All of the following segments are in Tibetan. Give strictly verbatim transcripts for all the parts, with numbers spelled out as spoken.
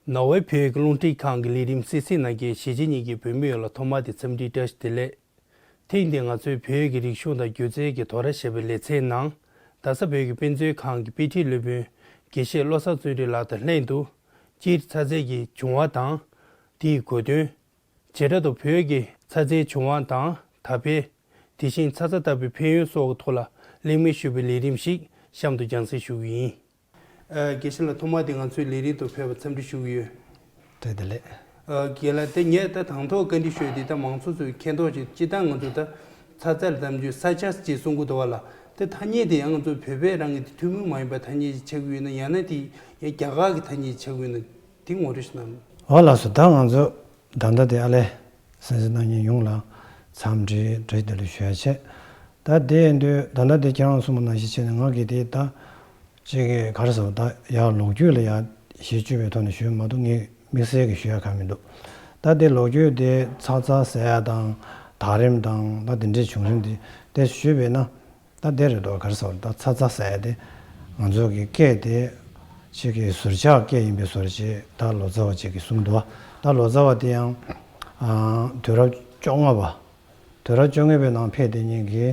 ནོར་ཝེ་བོད་ཡིག་རླུང་འཕྲིན་ཁང་གི་ལས་རིམ་གསན་གཟིགས་གནང་མཁན་གཞིས་བྱེས་གཉིས་ཀྱི་བོད་མི་ཡོངས་ལ་ཐོག་མར་དུ་འཚམས་འདྲི་བཀྲ་ཤིས་བདེ་ལེགས། ཐེངས་འདིར་ང་ཚོའི་བོད་ཡིག་གི་རིག་གཞུང་དང་སྒྱུ་རྩལ་གྱི་དོ་ར་ཞེས་པའི་ལེ་ཚན་ནང་རྡ་ས་བོད་ཀྱི་དཔེ་མཛོད་ཁང་གི་དཔེ་ཁྲིད་སློབ་དཔོན་དགེ་བཤེས་བློ་བཟང་བརྩོན་འགྲུས་ལགས་དང་ལྷན་དུ། སྤྱིར་ཚ་ཚད་ཀྱི་བྱུང་བ་དང་། དེའི་གོ་དོན། བྱེ་བྲག་ཏུ་བོད་ཀྱི་ཚ་ཚའི་བྱུང་བ་དང་ད་ཕན། དེ་བཞིན་ཚ་ཚ་ལྟ་བུའི་ཕན་ཡོན་སོགས་ཀྱི་ཐོག་ལ་གླེང་མོལ་ཞུ་བའི་ལས་རིམ་ཞིག་གཤམ་དུ་རྒྱང་སྲིང་ཞུ་གི་ཡིན། ཨ། དགེ་བཤེས་ལགས་ཐོག་མར་དེ་ང་ཚོའི་ལས་རིམ་དུ་ཕེབས་པར་འཚམས་འདྲི་ཞུ་གི་ཡོད། བཀྲ་ཤིས་བདེ་ལེགས། ཨ། རྒན་ལགས་དེ་ངས་ད་དང་ཐོག་བཀའ་འདྲི་ཞུ་ཡ་དེ་ད་མང་ཚོགས་ཚོས་མཁྱེན་རྟོགས་ཀྱི་སྤྱིར་བཏང་ང་ཚོ་ད་ཚ་ཚ་ལ་གཏམ་རྒྱུད་ས་ཆ་ཅེས་གསུང་གི་འདུག་བ་ལ། དེ་ཐ་སྙད་དེ་ཡང་ང་ཚོ་བོད་པས་རང་གི་དེ་ཐུན་མོང་མ་ཡིན་པའི་ཐ་སྙད་ཅིག་ཆགས་ཀྱི་ཡོད་ན། ཡང་ན་དེ་ཡང་རྒྱ་གར་གྱི་ཐ་སྙད་ཅིག་ཆགས་ཀྱི་ཡོད་ན། དེ་ངོ་སྤྲོད་ཞིག་གནང་། འོ་ལགས་སོ། ད་ང་ཚོ་ད་ལྟ་དེ་ཨ་ལས་གསན་གཟིགས་གནང་མཁན་ཡོངས་ལ་འཚམས་འདྲི་བཀྲ་ཤིས་བདེ་ལེགས་ཞུ་ཡ་བྱས། ད་དེ་ཡིན་དུས་ད་ལྟ་དེ་ཁྱེད་རང་གསུངས་པ་ནང་བཞིན་བྱས་ནས་ང་གིས་དེ་ད་ཅིག་གི་ག་རེ་ཟེར་བ། ད་ཡར་ལོ་རྒྱུས་ལ་ཡར་གཞི་བཅོལ་བའི་ཐོག་ནས་ཞུས་མ་གཏོགས་ངས་དམིགས་བསལ་གྱི་ཞུ་ཡ་གང་མི་འདུག་ད་དེ་ལོ་རྒྱུས་དེ་ཚ་ཚ་ཟེར་ཡ་དང་དར་རིམ་དང་ད་དེ་འདྲའི་བྱུང་རིམ་དེ་དེ་ཞུས་པས་ན། ད་དེ་རེད་དོ། ག་རེ་ཟེར་བ། ད་ཚ་ཚ་ཟེར་ཡ་དེ་ང་ཚོ་གི་སྐད་དེ་ཅིག་གི་ཟུར་ཆག་སྐད་ཡིན་པའི་བཟོ་འདྲ་ཅིག་ད་ལོ་ཙཱ་བ་ཅིག་གིས་གསུངས་འདུག་ད་ལོ་ཙཱ་བ་དེ་ཡང་ཨ་དུས་རབས་བཅོ་ལྔ་པ། དུས་རབས་བཅོ་ལྔ་པའི་ནང་ཕེབས་དེ་ཉིད་ཀྱི་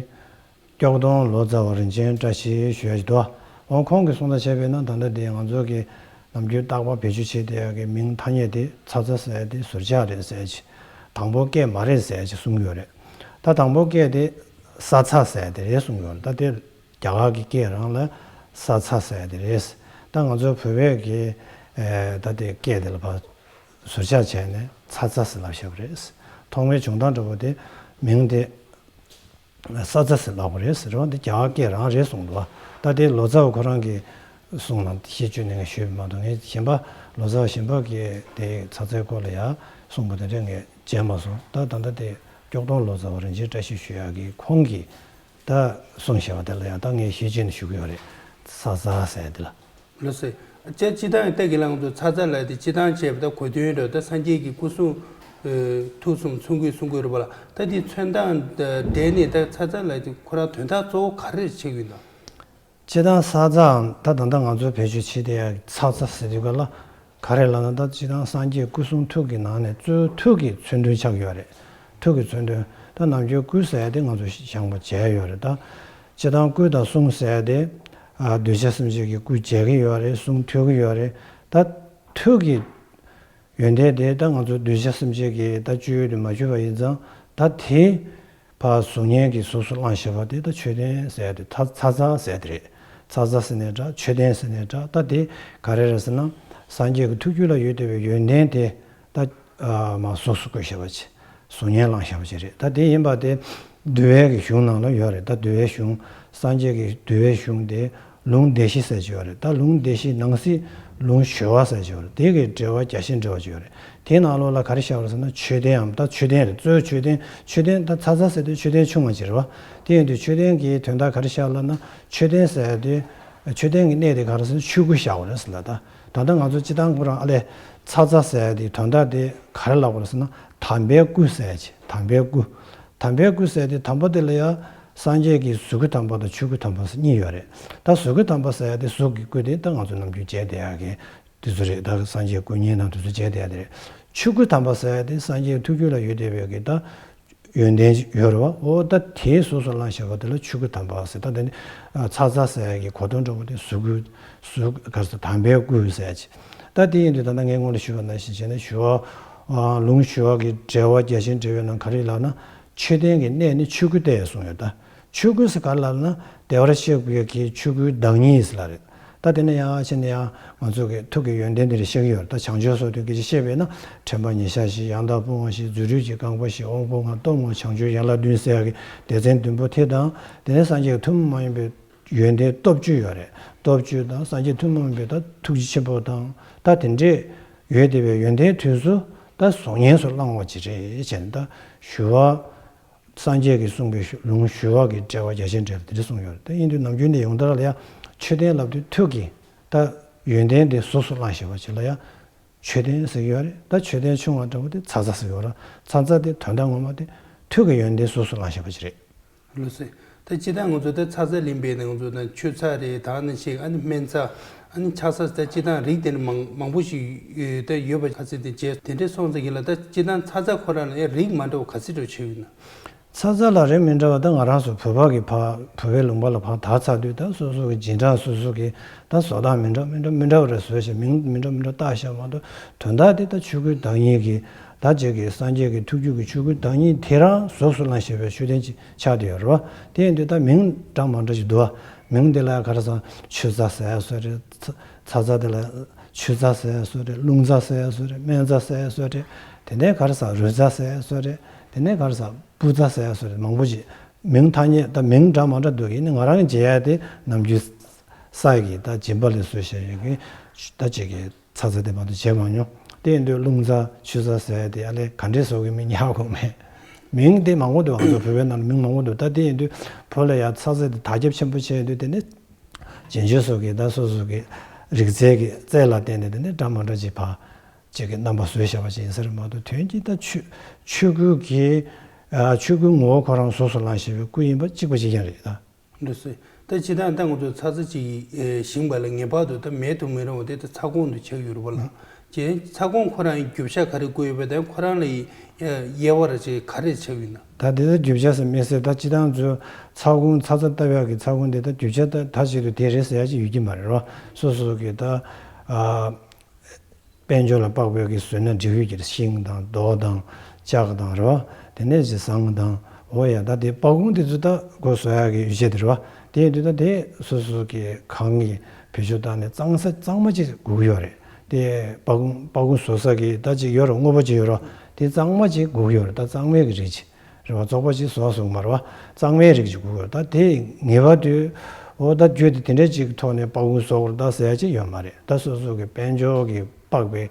སྐྱོག་གདོང་ལོ་ཙཱ་བ་རིན་ཆེན་བཀྲ་ཤིས་ཞུ་ཡ་ཞིག་འདུག་འོ་ཁོང་གིས་གསུངས་ལ་བྱས་པས་ན། ད་ལྟ་དེ་ང་ཚོ་གི་ནམ་རྒྱུན་རྟག་པར་བེད་སྤྱོད་བྱེད་བསྡད་ཡ་གི་མིང་ཐ་སྙད་དེ་ཚ་ཚ་ཟེར་ཡ་དེ་ཟུར་ཆག་རེད་ཟེར་ཡ་ཅིག་དང་པོ་སྐད་མ་རེད་ཟེར་ཡ་ཅིག་གསུང་གི་ཡོད་རེད། ད་དང་པོ་སྐད་དེ་ས་ཚ་ཟེར་ཡ་དེ་རེད་གསུང་གི་ཡོད་རེད། ད་དེ་རྒྱ་གར་གྱི་སྐད་རང་ལ་ས་ཚ་ཟེར་ཡ་དེ་རེད། ད་ང་ཚོ་བོད་པའི་གི་ཨེ་ད་དེ་སྐད་དེ་ལ་ཕར་ཟུར་ཆག་བྱས་ནས་ཚ་ཚ་ཟེར་ལབ་བཞག་པ་རེད། ཐོག་མའི་བྱུང་སྟངས་འདྲ་པོ་དེ་མིང་དེ་ས་ཚ་ཟེར་ལབ་པ་རེད་ཟེར་བ་འདི་རྒྱ་གར་སྐད་རང་རེད་གསུངས་འདུག་ད་དེ་ལོ་ཙཱ་བ་ཁོ་རང་གིས་གསུངས་ན་ཤེས་བཅུག་ནས་ངས་ཞུས་པ་མ་གཏོགས། ངས་གཞན་པ་ལོ་ཙཱ་བ་གཞན་པ་གིས་དེ་ཚ་ཚའི་སྐོར་ལ་ཡང་གསུངས་པ་དེ་འདྲ་ངས་མཇལ་མ་སོང་། ད་ད་ལྟ་དེ་སྐྱོག་གདོང་ལོ་ཙཱ་བ་རིན་ཆེན་བཀྲ་ཤིས་ཞུ་ཡག་གི་ཁོང་གིས་ད་གསུངས་བཞག་པ་དེ་ལ་ཡང་ད་ངས་ཤེས་བྱས་ནས་ཞུ་གི་ཡོད་རེད། ས་ཚ་ཟེར་དེ་ལ། ལགས་སོ། ཅེས་སྤྱིར་བཏང་ད་གི་ལང་དུ་ཚ་ཚ་ལ་དེ་སྤྱིར་བཏང་བྱས་པ་ད་གོ་དོན་རེད། ད་སངས་རྒྱས་ཀྱི་སྐུ་གསུང་ཨེ་ཐུགས་གསུང་གསུང་དགོས་གསུང་དགོས་རེད་པ་ལ། ད་དེ་མཚོན་སྟངས་འབྲེལ་ནས་ད་ཚ་ཚ་ལ་དེ་ཁོ་རང་དོན་དག་གཙོ་བོ་ག་རེ་བྱེད་ཀྱི་ཡོད་ན། སྤྱིར་བཏང་ས་ཚའམ་ད་ད་ལྟ་ང་ཚོ་བེད་སྤྱོད་བྱེད་བསྡད་ཡ་ཚ་ཚ་ཟེར་དུས་ག་ལ་ག་རེ་ལབ་ན། ད་སྤྱིར་བཏང་སངས་རྒྱས་སྐུ་གསུང་ཐུགས་ཀྱི་ནང་ནས་གཙོ་བོ་ཐུགས་ཀྱི་མཚོན་དོན་ཆགས་ཡོད་རེད། ཐུགས་ཀྱི་མཚོན་དོན། ད་ནམ་རྒྱུན་སྐུ་ཟེར་ཡ་དེ་ང་ཚོ་སྦྱངས་པ་བྱས་ཡོད་རེད། ད་སྤྱིར་བཏང་སྐུ་དང་གསུང་ཟེར་ཡ་དེ་ཨ་གདུལ་བྱ་སེམས་ཅན་གྱི་སྐུ་མཇལ་གྱི་ཡོད་རེད། གསུང་ཐོས་ཀྱི་ཡོད་རེད། ད་ཐུགས་ཀྱི་ཡོན་ཏན་དེ་ད་ང་ཚོ་གདུལ་བྱ་སེམས་ཅན་གྱི་ད་སྤྱོད་ཡུལ་དུ་མ་གྱུར་པ་ཡིན་ཙང་། ད་དེ་ཕར་གཟུགས་བརྙན་གྱི་གཟུགས་སུ་བླངས་བཞག་པ་དེ་ད་མཆོད་རྟེན་ཟེར་ཡ་དེ་ད་ཚ་ཚ་ཟེར་ཡ་དེ་རེད། ཚ་ཚ་ཟེར་ནའི་འདྲ། མཆོད་རྟེན་ཟེར་ནའི་འདྲ། ད་དེ་ག་རེ་རེད་ཟེར་ན། སངས་རྒྱས་ཀྱི་ཐུགས་རྒྱུད་ལ་ཡོད་བསྡད་པའི་ཡོན་ཏན་དེ་ད་ཨ་མར་གཟུགས་སུ་བཀོད་བཞག་པ་ཅིག་གཟུགས་བརྙན་བླངས་བཞག་པ་ཅིག་རེད། ད་དེ་ཡིན་པ་དེ་འདུལ་བའི་གི་གཞུང་ནང་ལ་ཡོད་རེད། ད་འདུལ་བའི་གཞུང་། སངས་རྒྱས་ཀྱི་འདུལ་བའི་གཞུང་དེ་ལུང་སྡེ་བཞི་ཟེར་གྱི་ཡོད་རེད། ད་ལུང་སྡེ་བཞི་ནང་གསེས་ལུང་ཞི་བ་ཟེར་གྱི་ཡོད་རེད། དེ་གི་འགྲེལ་པ་རྒྱ་ཆེར་འགྲེལ་བ་ཅིག་ཡོད་རེད། དེའི་ནང་ལོགས་ལ་ག་རེ་བཞག་པ་རེད་ཟེར་ན། མཆོད་རྟེན་འམ་ད་མཆོད་རྟེན་རེད། གཙོ་བོ་མཆོད་རྟེན། མཆོད་རྟེན་ད་ཚ་ཚ་ཟེར་དུས་མཆོད་རྟེན་ཆུང་བ་ཅིག་རེད་བ། དེ་ཡིན་དུས་མཆོད་རྟེན་གྱི་དོན་དག་ག་རེ་བཞག་ལབ་ན། མཆོད་རྟེན་ཟེར་ཡ་དེ་མཆོད་རྟེན་གྱི་གནས་དེ་ག་རེ་ཟེར་ན་ཆོས་སྐུ་བཞག་པ་རེད་ཟེར་ལ། ད་ད་ལྟ་ང་ཚོ་སྤྱིར་བཏང་ཁོ་རང་ཨ་ལས་ཚ་ཚ་ཟེར་ཡ་དེ་དོན་དག་དེ་ག་རེ་ལབ་པ་རེད་ཟེར་ན། དམ་པའི་སྐུ་ཟེར་ཡ་ཅིག་དམ་པའི་སྐུ། དམ་པའི་སྐུ་ཟེར་ཡ་དེ་དམ་པ་དེ་ལ་ཡང་སངས་རྒྱས་ཀྱི་གཟུགས་སྐུ་དམ་པ་དང་ཆོས་སྐུ་དམ་པ་ཟེར་གཉིས་ཡོད་རེད། ད་གཟུགས་སྐུ་དམ་པ་ཟེར་ཡ་དེ་གཟུགས་ཀྱི་སྐུ་དེ་ད་ང་ཚོ་ནམ་རྒྱུན་མཇལ་བསྡད་ཡ་གི་དེ་ཚོ་རེད། ད་སངས་རྒྱས་སྐུ་བརྙན་དང་དེ་ཚོ་མཇལ་བསྡད་ཡ་དེ་རེད། ཆོས་སྐུ་དམ་པ་ཟེར་ཡ་དེ་སངས་རྒྱས་ཐུགས་རྒྱུད་ལ་ཡོད་བསྡད་པའི་གི་ད་ཡོན་ཏན་ཡོད་རེད་བ། འོ་ད་དེའི་གཟུགས་སུ་བླངས་བཞག་པ་དེ་ལ་ཆོས་སྐུ་དམ་པ་ཟེར། ད་དེ་ནི་ཨ་ཚ་ཚ་ཟེར་ཡ་གི་གོ་དོན་འདྲ་པོ་དེ་གཟུགས་སྐུ། གཟུགས་ག་རེ་ཟེར། དམ་པའི་སྐུ་ཟེར་ཡ་ཅིག་ད་དེ་ཡིན་དུས་ད་ལྟ་ངས་སྔོན་ལ་ཞུས་པ་ནང་བཞིན་བྱས་ན། ཞི་བ་ཨ་ལུང་ཞི་བ་གི་འགྲེལ་པ་རྒྱ་ཆེར་འགྲེལ་པའི་ནང་ག་རེ་ལབ་ན། མཆོད་རྟེན་གྱི་གནས་ནི་ཆོས་སྐུ་སྟེ་གསུངས་ཡོད། ད་ཆོས་སྐུ་ཟེར་ག་རེ་ལབ་ན། བདེ་བར་གཤེགས་པའི་གི་ཆོས་སྐུའི་བདག་ཉིད་ཟེར་ལ་རེད། ད་དེ་ནས་ཡང་ཕྱིན་ནས་ཡང་ང་ཚོ་གི་ཐུགས་ཀྱི་ཡོན་ཏན་དེ་འདྲ་བཤད་ཀྱི་ཡོད་རེད། ད་བྱང་ཆུབ་སོགས་དོན་གྱི་ཅིག་བཤད་པས་ན། དྲན་པ་ཉེར་བཞག་བཞི། ཡང་དག་སྤོང་བ་བཞི། རྫུ་འཕྲུལ་གྱི་རྐང་པ་བཞི། དབང་པོ་ལྔ། སྟོབས་ལྔ། བྱང་ཆུབ་ཡན་ལག་བདུན་ཟེར་ཡ་གི་སྡེ་ཚན་བདུན་པོ་དེ་དང་། དེ་ནས་སངས་རྒྱས་ཀྱི་ཐུན་མོང་མ་ཡིན་པའི་ཡོན་ཏན་སྟོབས་བཅུ་ཡོད་རེད། སྟོབས་བཅུ་དང་སངས་རྒྱས་ཐུན་མོང་མ་ཡིན་པའི་ད་ཐུགས་རྗེ་ཆེན་པོ་དང་། ད་དེ་འདྲས་ཡོད་བསྡད་པའི་ཡོན་ཏན་དེ་ཚོ་ད་གཟུགས་བརྙན་སུ་བླངས་པ་ཅིག་རེད་བྱས་ནས། ད་ཞི་བ་སངས་རྒྱས་ཀྱིས་གསུངས་པའི་ལུང་ཞི་བ་གི་འགྲེལ་པ་རྒྱ་ཆེར་འགྲེལ་པ་དེ་འདྲ་གསུངས་ཡོད་རེད། ད་ཡིན་དུས་ནམ་རྒྱུན་ནས་ཡོངས་གྲགས་ལ་ཡང་མཆོད་རྟེན་ལབ་དུས་ཐུགས་ཀྱི་ད་ཡོན་ཏན་དེ་གཟུགས་སུ་བླངས་བཞག་པ་ཅིག་ལ་ཡང་མཆོད་རྟེན་ཟེར་གྱི་ཡོད་རེད། ད་མཆོད་རྟེན་ཆུང་བ་འདྲ་པོ་དེ་ཚ་ཚ་ཟེར་གྱི་ཡོད་རེད། ཚ་ཚ་དེ་དོན་དག་ངོ་མ་དེ་ཐུགས་ཀྱི་ཡོན་ཏན་གཟུགས་སུ་བླངས་བཞག་པ་ཅིག་རེད། ལགས་སོ། ད་ ད་སྤྱིར་བཏང་ང་ཚོ་ད་ཚ་ཚ་ལེན་པའི་ནང་ང་ཚོ་ད་ཆུ་ཚ་རེད། ད་ནི་ཞིག་ཨ་ནི་སྨན་ཚ། ཨ་ནི་ཆག་ཚ། ད་སྤྱིར་བཏང་རིགས་དེ་འདྲ་མང་མང་པོ་ཞིག་ཡོད། ད་ཡོད་པ་ཁ་ཚིག་དེ་བྱས་དེ་འདྲས་སོང་ཙང་གི་ལ། ད་སྤྱིར་བཏང་ཚ་ཚ་ཁོ་རང་ལ་ཡང་རིགས་མ་འདྲ་བ་ག་ཚོད་འདྲ་བྱས་ཡོད་ན། ཚ་ཚ་ལ་རིགས་མི་འདྲ་བ། ད་ང་རང་ཚོ་བོད་པ་གི་ཕ་བོད་པའི་ལུང་པ་ལ་ཕར་དར་ཚར་དུས། ད་སོ་སོ་གི་རྗེས་འབྲང་སོ་སོ་གི་ད་བཟོ་ལྟ་མི་འདྲ་མི་འདྲ་མི་འདྲ་བ་རེ་བཟོས་ཤག་མིང་མི་འདྲ་མི་འདྲ་བཏགས་ཤག་མ་གཏོགས་དོན་དག་དེ་ད་ཆོས་སྐུའི་བདག་ཉིད་ཀྱི་ད་ཅིག་གི་སངས་རྒྱས་ཀྱི་ཐུགས་རྒྱུད་ཀྱི་ཆོས་སྐུའི་བདག་ཉིད་དེ་རང་གཟུགས་སུ་བླངས་བཞག་པའི་མཆོད་རྟེན་ཅིག་ཆགས་བསྡད་ཡོད་རེད་བ། དེ་ཡིན་དུས་ད་མིང་འདྲ་མ་འདྲ་ཞིག་འདུག་བ། མིང་དེ་ལ་ག་རེ་ཟེར། ཆུ་ཚ་ཟེར་ཡ་བཟོ་རེད། ཚ་ཚ་དེ་ལ་ཆུ་ཚ་ཟེར་ཡ་བཟོ་རེད། རླུང་ཚ་ཟེར་ཡ་བཟོ་རེད། སྨན་ཚ་ཟེར་ཡ་བཟོ་རེད། དེ་ནས་ག་རེ་ཟེར། རུས་ཚ་ཟེར་ཡ་བཟོ་རེད། དེ་ནས་ག་རེ་ཟེར། སྤུ་ཚ་ཟེར་ཡ་བཟོ་རེད། མང་པོ་ཞིག་མིང་ཐ་སྙད་ད་མིང་འདྲ་མ་འདྲ་འདུག་གི། ནི་ང་རང་མཇལ་ཡ་དེ་ནམ་རྒྱུན་ས་ཡི་གི་ད་སྦྱིན་པ་ལས་བཟོས་བཞག་ཡོད་གི། ད་ཅིག་གི་ཚ་ཚ་དེ་མ་གཏོགས་བྱས་མ་མྱོང་། དེ་ཡིན་དུས་རླུང་ཚ་ཆུ་ཚ་ཟེར་ཡ་དེ་ཨ་ལས་ག་འདྲས་བཟོ་གི་མིན་ཡག་གོ་མེད། མིང་དེ་མང་པོ་འདུག་ང་ཚོ་བོད་པའི་ནང་ལ་མིང་མང་པོ་འདུག་ད་དེ་ཡིན་དུས་བོད་ལ་ཡ་ཚ་ཚ་དེ་དར་ཁྱབ་ཆེན་པོ་བྱས་ཡོད་དུས། དེ་ནི་རྗེས་འཇུག་སོགས་ཀྱིས་ད་སོ་སོ་གི་རིག་རྩལ་གྱི་རྩལ་ལ་བརྟེན་ནས་དེ་ནི་འདྲ་མ་འདྲ་ཅིག་ཕར་ཅིག་གི་རྣམ་པ་བཟོས་བཞག་པ་ཅིག་ཡིན་ས་རེད་མ་གཏོགས། དོན་གྱིས་ད་ཆོས་ཆོས་སྐུ་གི་ཨ་ཆོས་སྐུའི་ངོ་བོ་ཁོ་རང་གཟུགས་སུ་བླངས་བཞག་པའི་སྐུ་ཡིན་པ་གཅིག་པ་གཅིག་རྐྱང་རེད་ད། འདུག་སེ། ད་སྤྱིར་བཏང་ད་ང་ཚོ་ཚ་ཚ་ཅིག་ཨེ་བཞེངས་པ་ལ་ངེས་པར་དུ་ད་མེད་དུ་མི་རུང་བ་དེ་ད་ཚ་གོང་དུ་ཆགས་ཡོད་རེད་པ་ལ། ཅེས་ཚ་གོང་ཁོ་རང་ཡི་རྒྱུ་ཆ་ག་རེ་བཀོད་ཡོད་པ་དང་ཁོ་རང་ལ་ཡི་དབྱེ་བ་ར་ཅིག་ག་རེ་ཆགས་ཡོད་ན། ད་དེ་ད་རྒྱུ་ཆ་ཟེར་མི་སྲིད། ད་སྤྱིར་བཏང་ཚོ་ཚ་གོང་ཚ་ཚ་བཏབ་ཡག་གི་ཚ་གོང་དེ་ད་རྒྱུ་ཆ་ད་ད་ཞིག་ཏུ་དེ་རེད་ཟེར་ཡག་ཅིག་ཡོད་ཀྱི་མ་རེད་རོ། སོ་སོ་གི་ད་ཨ། དཔལ་འབྱོར་ལ་དཔག་པའི་གི་བཟོས་ན་འགྲིག་ཡོད་ཀྱི་རེད། ཤིང་དང་རྡོ་དང་ལྕགས་དང་རེད་བ། དེ་ནས་ཅི་ཟངས་དང་། འོ་ཡ་ད་དེ་སྤ་གོང་དེ་ཚོ་ད་སྒོ་བཟོ་ཡག་གི་ཡོ་བྱད་དེ་རེད་བ། དེ་ཡིན་དུས་ད་དེ་སོ་སོ་གི་གང་གི་བེད་སྤྱོད་བཏང་ནས་གཙང་ས་གཙང་མ་ཅིག་དགོས་ཀྱི་ཡོད་རེད། དེ་སྤ་གོང་སྤ་གོང་བཟོ་ས་གི་ད་ཅིག་ཡོད་རེད། དངོས་པོ་ཅིག་ཡོད་རེད། དེ་གཙང་མ་ཅིག་དགོས་ཀྱི་ཡོད་རེད། ད་གཙང་མའི་གི་རིགས་ཅིག་རེད་བ། བཙོག་པ་ཅིག་བཟོ་སོང་མ་རེད་བ། གཙང་མའི་རིགས་ཅིག་དགོས་ཀྱི་ཡོད་རེད། ད་དེ་ངེས་པར་དུ་འོ་ད་རྒྱུ་དེ་དེ་འདྲ་ཅིག་ཐོག་ནས་སྤ་གོང་བཟོ་དགོས་རེད་ད་ཟེར་ཡག་ཅིག་ཡོད་མ་རེད། ད་སོ་སོ་གི་དཔལ་འབྱོར་གི་དཔག་པའི་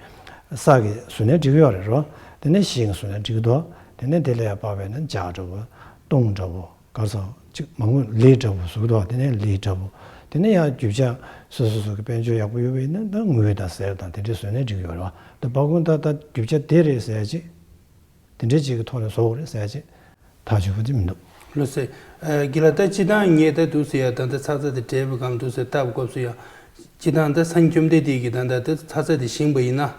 ས་གི་བཟོས་ནས་འགྲིག་ཡོད་རེད་རོ། དེ་ནས་ཤིང་བཟོས་ནས་འགྲིག་འདུག་དེ་ནས་དེ་ལས་ཡང་དཔག་པའི་ནི་ལྕགས་འདྲ་བོ། སྟོང་འདྲ་བོ། ག་ས་ཅིག་མང་པོ་ལི་འདྲ་བོ་བཟོ་གི་འདུག་དེ་ནས་ལི་འདྲ་བོ། དེ་ནས་ཡང་རྒྱུ་ཆ་སོ་སོ་སོ་གི་དཔལ་འབྱོར་ཡག་པོ་ཡོད་པ་ཡིན་ན་ད་དངུལ་དང་གསེར་དང་དེ་འདྲས་བཟོས་ནས་འགྲིག་ཡོད་རེད་བ། ད་སྤ་གོང་ད་ད་རྒྱུ་ཆ་དེ་རེད་ཟེར་ཡག་ཅིག་དེ་འདྲས་ཅིག་གི་ཐོག་ནས་བཟོ་དགོས་རེད་ཟེར་ཡག་ཅིག་ཐག་ཆོད་པོ་ཅིག་མི་འདུག་ལོ་སེ། གི་ལ་ད་སྤྱིར་བཏང་ངས་ད་འདུག་ཟེར་ཡ་ད་ད་ཚ་ཚ་དེ་འབྲས་བུ་གང་འདུག་ཟེར་ལྟ་བུ་སྐབས་སུ་ཡ། སྤྱིར་བཏང་ད་སངས་རྒྱས་བཅོམ་ལྡན་འདས་ཀྱིས་ད་ད་ད་ཚ་ཚ་དེ་བཞེངས་པ་ཡིན་ན།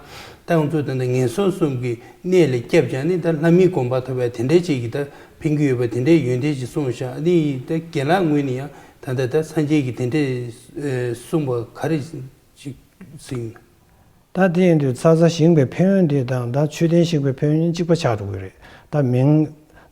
ད་ང་ཚོ་ད་ད་ངན་སོང་གསུམ་གྱི་གནས་ལས་སྐྱབས་བཅོལ་ནས་ད་ལྷ་མིའི་གོ་འཕང་ཐོབ་པའི་དེ་འདྲའི་ཅིག་གི་ད་ཕན་གྱི་ཡོད་པ་དེ་འདྲའི་ཡོན་ཏན་ཅིག་གསུངས་ཤག་ཨ་ནི་ད་རྒན་ལགས་ངོས་ནས་ཡང་ད་ད་ད་སངས་རྒྱས་ཀྱིས་དེ་འདྲའི་གསུངས་པ་ག་རེ་ཅིག་ཟིན། ད་དེ་ཡིན་དུས་ཚ་ཚ་བཞེངས་པའི་ཕན་ཡོན་དེ་དང་ད་མཆོད་རྟེན་བཞེངས་པའི་ཕན་ཡོན་གཅིག་པ་ཆགས་འགྲོ་གི་རེད། ད་མིང་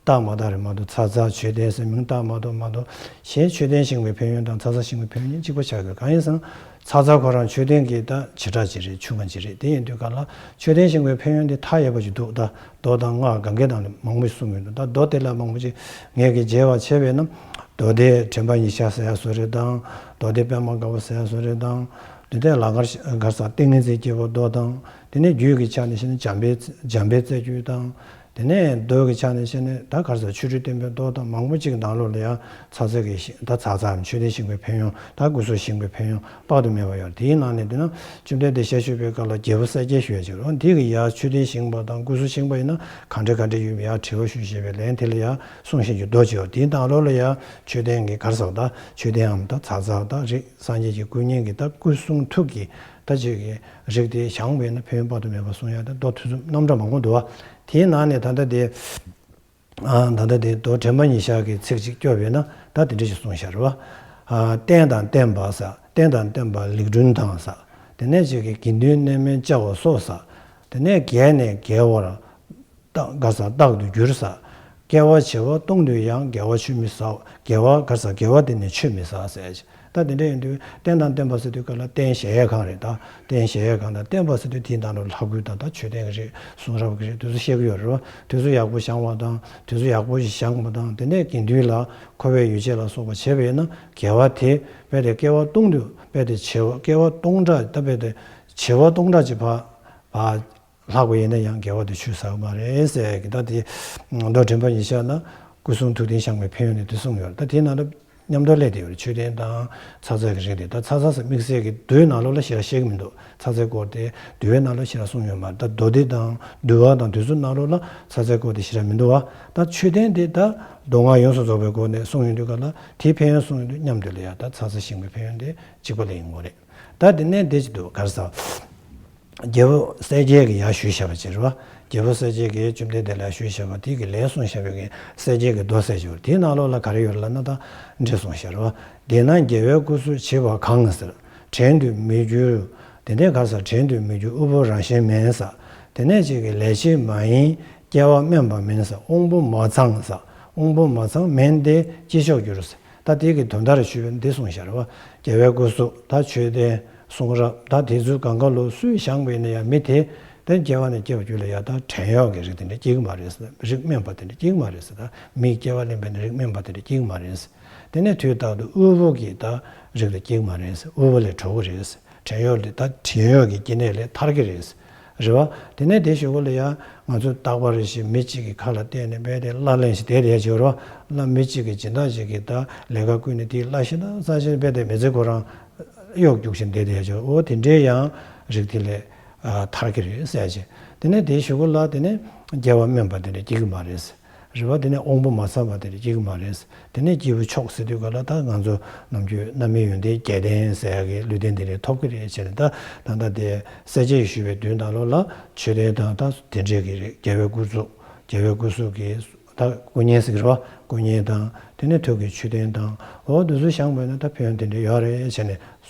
བཏགས་མ་བཏགས་རེད་མ་གཏོགས། ཚ་ཚ་མཆོད་རྟེན་ཟེར་མིང་བཏགས་མ་གཏོགས་མ་གཏོགས། གཞན་མཆོད་རྟེན་བཞེངས་པའི་ཕན་ཡོན་དང་ཚ་ཚ་བཞེངས་པའི་ཕན་ཡོན་གཅིག་པ་ཆགས་ཀྱི་རེད། གང་ཡིན་ཟེར་ན་ཚ་ཚ་ཁོ་རང་མཆོད་རྟེན་གྱི་ད་བྱེ་བྲག་ཅིག་རེད། ཆུང་བ་ཅིག་རེད། དེ་ཡིན་དུས་ག་ལ་མཆོད་རྟེན་བཞེངས་པའི་ཕན་ཡོན་དེ་མཐའ་ཡས་པ་ཅིག་འདུག་ད་མདོ་དང་སྔགས་གང་གའི་ནང་ལ་མང་པོ་ཞིག་གསུངས་ཡོད་འདུག་ད་མདོ་དེ་ལ་མང་པོ་ཅིག་ངས་ཀྱི་མཇལ་བ་བྱས་པས་ན། མདོ་སྡེ་དྲན་པ་ཉིད་བཞག་ཟེར་ཡ་བཟོ་རེད་དང་། མདོ་སྡེ་པད་མ་དཀར་པོ་ཟེར་ཡ་བཟོ་རེད་དང་། འདི་འདྲའི་ལ་གར་གར་ས་ཏིང་ངེ་འཛིན་སྐྱེས་བུ་མདོ་དང་། དེ་ནས་རྒྱུད་ཀྱི་ཆ་ནས་བཤད་ན་འཇམ་པའི་འཇམ་དཔལ་རྩ་རྒྱུད་དང་། དེ་ནས་མདོ་གི་ཆ་ནས་བཤད་ན་ད་གར་ས་ཆོ་འཕྲུལ་བསྟན་པའི་མདོ་དང་མང་པོ་ཅིག་ནང་ལོགས་ལ་ཡང་ཚ་ཚ་གི་ད་ཚ་ཚ་མཆོད་རྟེན་བཞེངས་པའི་ཕན་ཡོན་དང་སྐུ་གཟུགས་བཞེངས་པའི་ཕན་ཡོན་དཔག་ཏུ་མེད་པ་ཡོད། དེའི་ནང་ནས་འདི་ན་བཅོམ་ལྡན་འདས་ཞལ་བཞུགས་པའི་སྐབས་ལ་རྒྱལ་པོ་གསལ་རྒྱལ་ཞུ་ཡ་ཅིག་རེད། འདི་གི་ཡ་མཆོད་རྟེན་བཞེངས་པ་དང་སྐུ་གཟུགས་བཞེངས་པ་ཡིན་ན་གང་འདྲ་གང་འདྲ་ཡོད་མེད་ཡ་དྲི་བ་ཞུ་ཞེས་པའི་ལན་དེ་ལ་ཡ་གསུང་བཤད་ཀྱི་མདོ་ཅིག་ཡོད། དེའི་ནང་ལོགས་ལ་ཡ་མཆོད་རྟེན་གྱི་གར་ས་ད་མཆོད་རྟེན་འམ་ད་ཚ་ཚ་ད་རིགས། སངས་རྒྱས་ཀྱི་སྐུ་བརྙན་གྱི་ད་སྐུ་གསུང་ཐུགས་ཀྱི་ད་ཅིག་གི་རིགས་དེ་བཞེངས་པས་ན་ཕན་ཡོན་དཔག་ཏུ་མེད་པ་གསུང་ཡ་ད་མདོ་ཐུན་མཚམས་རྣམ་གྲངས་མང་པོ་འདུག་བ། དེའི་ནང་ནས་ད་ལྟ་དེ་ཨ་ད་ལྟ་དེ་མདོ་དྲན་པ་ཉིད་བཞག་གི་ཚིག་ཅིག་སྐྱོར་བས་ན་ད་དེ་འདྲ་ཞིག་གསུངས་ཤར་བ། ཨ་རྟེན་དང་བརྟེན་པ་ས། རྟེན་དང་བརྟེན་པ་ལེགས་བསྐྲུན་དང་ས། དེ་ནས་ཅིག་གི་དགེ་འདུན་གནས་མལ་བཅའ་བ་སོགས་ས། དེ་ནས་རྒྱལ་ནས་རྒྱལ་བར། རྟག་ག་ས་རྟག་ཏུ་འགྱུར་ས། སྐྱེ་བ་བྱེ་བ་སྟོང་དུ་ཡང་དགེ་བ་ཆོས་མི་ཟ། དགེ་བ་ག་ས་དགེ་བ་དེ་ནི་ཆོས་མི་ཟ་ཟེར། ད་དེ་འདྲ་ཡིན་དུས་རྟེན་དང་བརྟེན་པ་ཟེར་དུས་ག་ལ་རྟེན་གཞལ་ཡས་ཁང་རེད། ད་རྟེན་གཞལ་ཡས་ཁང་དང་བརྟེན་པ་ཟེར་དུས་དེའི་ནང་ལ་ལྷ་སྐུ་དང་ད་མཆོད་རྟེན་གྱི་རིགས་གསུང་རབ་ཀྱི་རིགས་དེ་ཚོ་བཤད་ཀྱི་ཡོད་རེད་བ། དེ་ཚོ་ཡག་པོ་བཞེངས་པ་དང་དེ་ཚོ་ཡག་པོ་ཞིག་བཞེངས་པ་དང་དེ་ནས་དགེ་འདུན་ལ་མཁོ་བའི་ཡོ་བྱད་ལ་སོགས་པ་བྱས་པས་ན་དགེ་བ་དེ་རྦད་དེ་སྐྱེ་བ་སྟོང་དུ་རྦད་དེ་བྱེ་བ་སྐྱེ་བ་སྟོང་ཕྲག་ད་རྦད་དེ་བྱེ་བ་སྟོང་ཕྲག་ཅིག་ཕར་ཕར། ལྷག་པ་ཡིན་ན་ཡང་དགེ་བ་དེ་ཆུད་ཟ་གི་མ་རེད་ཟེར་གི། ད་དེ་མདོ་དྲན་པ་ཉིད་བཞག་ན་སྐུ་གསུང་ཐུགས་རྟེན་བཞེངས་པའི་ཕན་ཡོན་ནི་དེ་གསུངས་ཡོད། ད་དེའི་ནང་ལ་ མཉམ་དུ་སླེབས་བསྡད་ཡོད་རེད། མཆོད་རྟེན་དང་ཚ་ཚ་གི་རིགས་དེ། ད་ཚ་ཚ་ཟེར་དམིགས་བསལ་གྱི་མདོའི་ནང་ལོགས་ལ་ཞེ་དྲག་བཤད་ཀྱི་མི་འདུག་ཚ་ཚའི་སྐོར་དེ་འདུལ་བའི་ནང་ལ་ཞེ་དྲག་གསུངས་ཡོད་མ་རེད། ད་མདོ་སྡེ་དང་འདུལ་བ་དང་དེ་ཚོའི་ནང་ལོགས་ལ་ཚ་ཚའི་སྐོར་དེ་ཞེ་དྲག་མི་འདུག་བ། ད་མཆོད་རྟེན་དེ་ད་མདོ་སྔགས་ཡོངས་སུ་རྫོགས་པའི་སྒོ་ནས་གསུངས་ཡོང་དུས་ག་ལ་དེའི་ཕན་ཡོན་གསུངས་ཡོང་དུས་མཉམ་དུ་ལ་ཡ་ད་ཚ་ཚ་ཞིང་པའི་ཕན་ཡོན་དེ་གཅིག་པ་ལ་ཡིན་དགོས་རེད། ད་དེ་ནས་འདི་ཅིག་འདུག་ག་རེ་ཟ། རྒྱལ་པོ་གསལ་རྒྱལ་གྱིས་ཡར་ཞུས་བཞག་པ་ཅིག་རེད་བ། རྒྱལ་པོ་གསལ་རྒྱལ་གྱིས་བཅོམ་ལྡན་འདས་ལ་ཡར་ཞུས་བཞག་པ་དེ་གི་ལན་གསུངས་བཞག་པའི་གི་གསལ་རྒྱལ་གྱི་མདོ་གསལ་རྒྱལ་དེའི་ནང་ལོགས་ལ་ག་རེ་ཡོད་རེད་ལབ་ན། ད་འདི་གསུངས་བཞག་རེད་བ། འདི་ན་རྒྱལ་བའི་སྐུ་གཟུགས་བྱིས་པ་གང་ཟེར། བྲན་དུ་མི་འགྱུར། དེ་ནས་ག་ཟེར། བྲན་དུ་མི་འགྱུར་དབུལ་པོ་རང་བཞིན་མིན་ཟེར། དེ་ནས་ཅིག་གི་ལས་བྱེད་མ་ཡིན། སྐྱེ་བ་དམན་པ་མིན་ཟེར། དབང་པོ་མ་ཚང་ཟེར། དབང་པོ་མ་ཚང་མིན་ཏེ་སྐྱེ་ཤོག་འགྱུར་ཟེར། ད་དེ་གི་དོན་དག་ཞུས་པ་འདི་གསུངས་བཞག་རེད་བ། རྒྱལ་བའི་སྐུ་གཟུགས་ད་མཆོད་རྟེན་གསུང་རབ་ད་དེ་ཚོའི་སྒང་ག་ལོ་སུས་བཞེངས་པ་ཡིན་ན་ཡང་མི་དེ་ད་སྐྱེ་བ་ནས་སྐྱེ་བར་གྱུར་ལ་ཡ་ད་བྲན་གཡོག་གི་རིགས་དེ་འདྲ་སྐྱེ་གི་མ་རེད་ཟེར། རིགས་དམན་པ་དེ་འདྲ་སྐྱེ་གི་མ་རེད་ཟེར། ད་མིའི་སྐྱེ་བ་ལེན་པའི་ནི་རིགས་དམན་པ་དེ་འདྲ་སྐྱེ་གི་མ་རེད་ཟེར། དེ་ནས་དུས་རྟག་ཏུ་དབུལ་པོ་གི་ད་རིགས་ལ་སྐྱེ་གི་མ་རེད་ཟེར། དབུལ་པོ་ལས་གྲོལ་གི་རེད་ཟེར། བྲན་གཡོག་ལས་ད་བྲན་གཡོག་གི་སྐྱེ་གནས་ལས་ཐར་གི་རེད་ཟེར། རེད་བ། དེ་ནས་དེ་ཞུ་གོ་ལ་ཡ་ང་ཚོ་རྟག་པར་རེ་ཞིག་མི་གཅིག་གི་ཁ་ལ་བལྟས་ནས་བལྟས་ཏེ་གླ་ལེན་ཞིག་བསྡད་བསྡད་ཅིག་ཡོད་རེད་བ། གླ་མི་གཅིག་གི་སྦྱིན་བདག་ཅིག་གིས་ད་ལས་ཀ་བསྐུལ་ནས་དེའི་གླ་ཞིག་ན་ས་ཞིག་བལྟས་ཏེ་མི་ཚེ་ཁོ་རང་གཡོག་རྒྱུག་བཞིན་བསྡད་བསྡད་ཅིག་འོ་དེ་འདྲའི་ཡང་རིགས་དེ་ལས་ཨ་ཐར་གི་རེད་ཟེར་ཅིག་དེ་ནས་དེ་ཞུ་གོ་ལ་དེ་ནས་སྐྱེ་བ་དམན་པ་དེ་འདྲ་སྐྱེ་གི་མ་རེད་ཟེར། རེད་བ། དེ་ནས་དབང་པོ་མ་ཚང་བ་དེ་འདྲ་སྐྱེ་གི་མ་རེད། དེ་ནས་སྐྱེས་བུ་མཆོག་ཟེར་དུས་ག་ལ་ད་ང་ཚོ་ནམ་རྒྱུན་རྣམ་སྨིན་ཡོན་ཏན་བརྒྱད་ལྡན་ཟེར་ཡག་གི་ལུས་རྟེན་དེ་འདྲ་ཐོབ་ཀྱི་རེད་བྱས་ནས། ད་ད་ལྟ་དེ་གསལ་བྱེད་ཞུས་པའི་དུས་ད་ལོ་ལ་མཆོད་རྟེན་དང་ད་དེ་འདྲས་ཀྱི་རེད། རྒྱལ་བའི་སྐུ་གཟུགས་རྒྱལ་བའི་སྐུ་གཟུགས་ཀྱི་ད་སྐུ་བརྙན་ཟེར་གི་རེད་བ། སྐུ་བརྙན་དང་དེ་ནས་ཐུགས་ཀྱི་མཆོད་རྟེན་དང་འོ་དེ་ཚོ་བཞེངས་པ་ཡིན་ན་ད་ཕན་ཡོན་དེ་འདྲ་ཡོད་རེད་བྱས་ནས།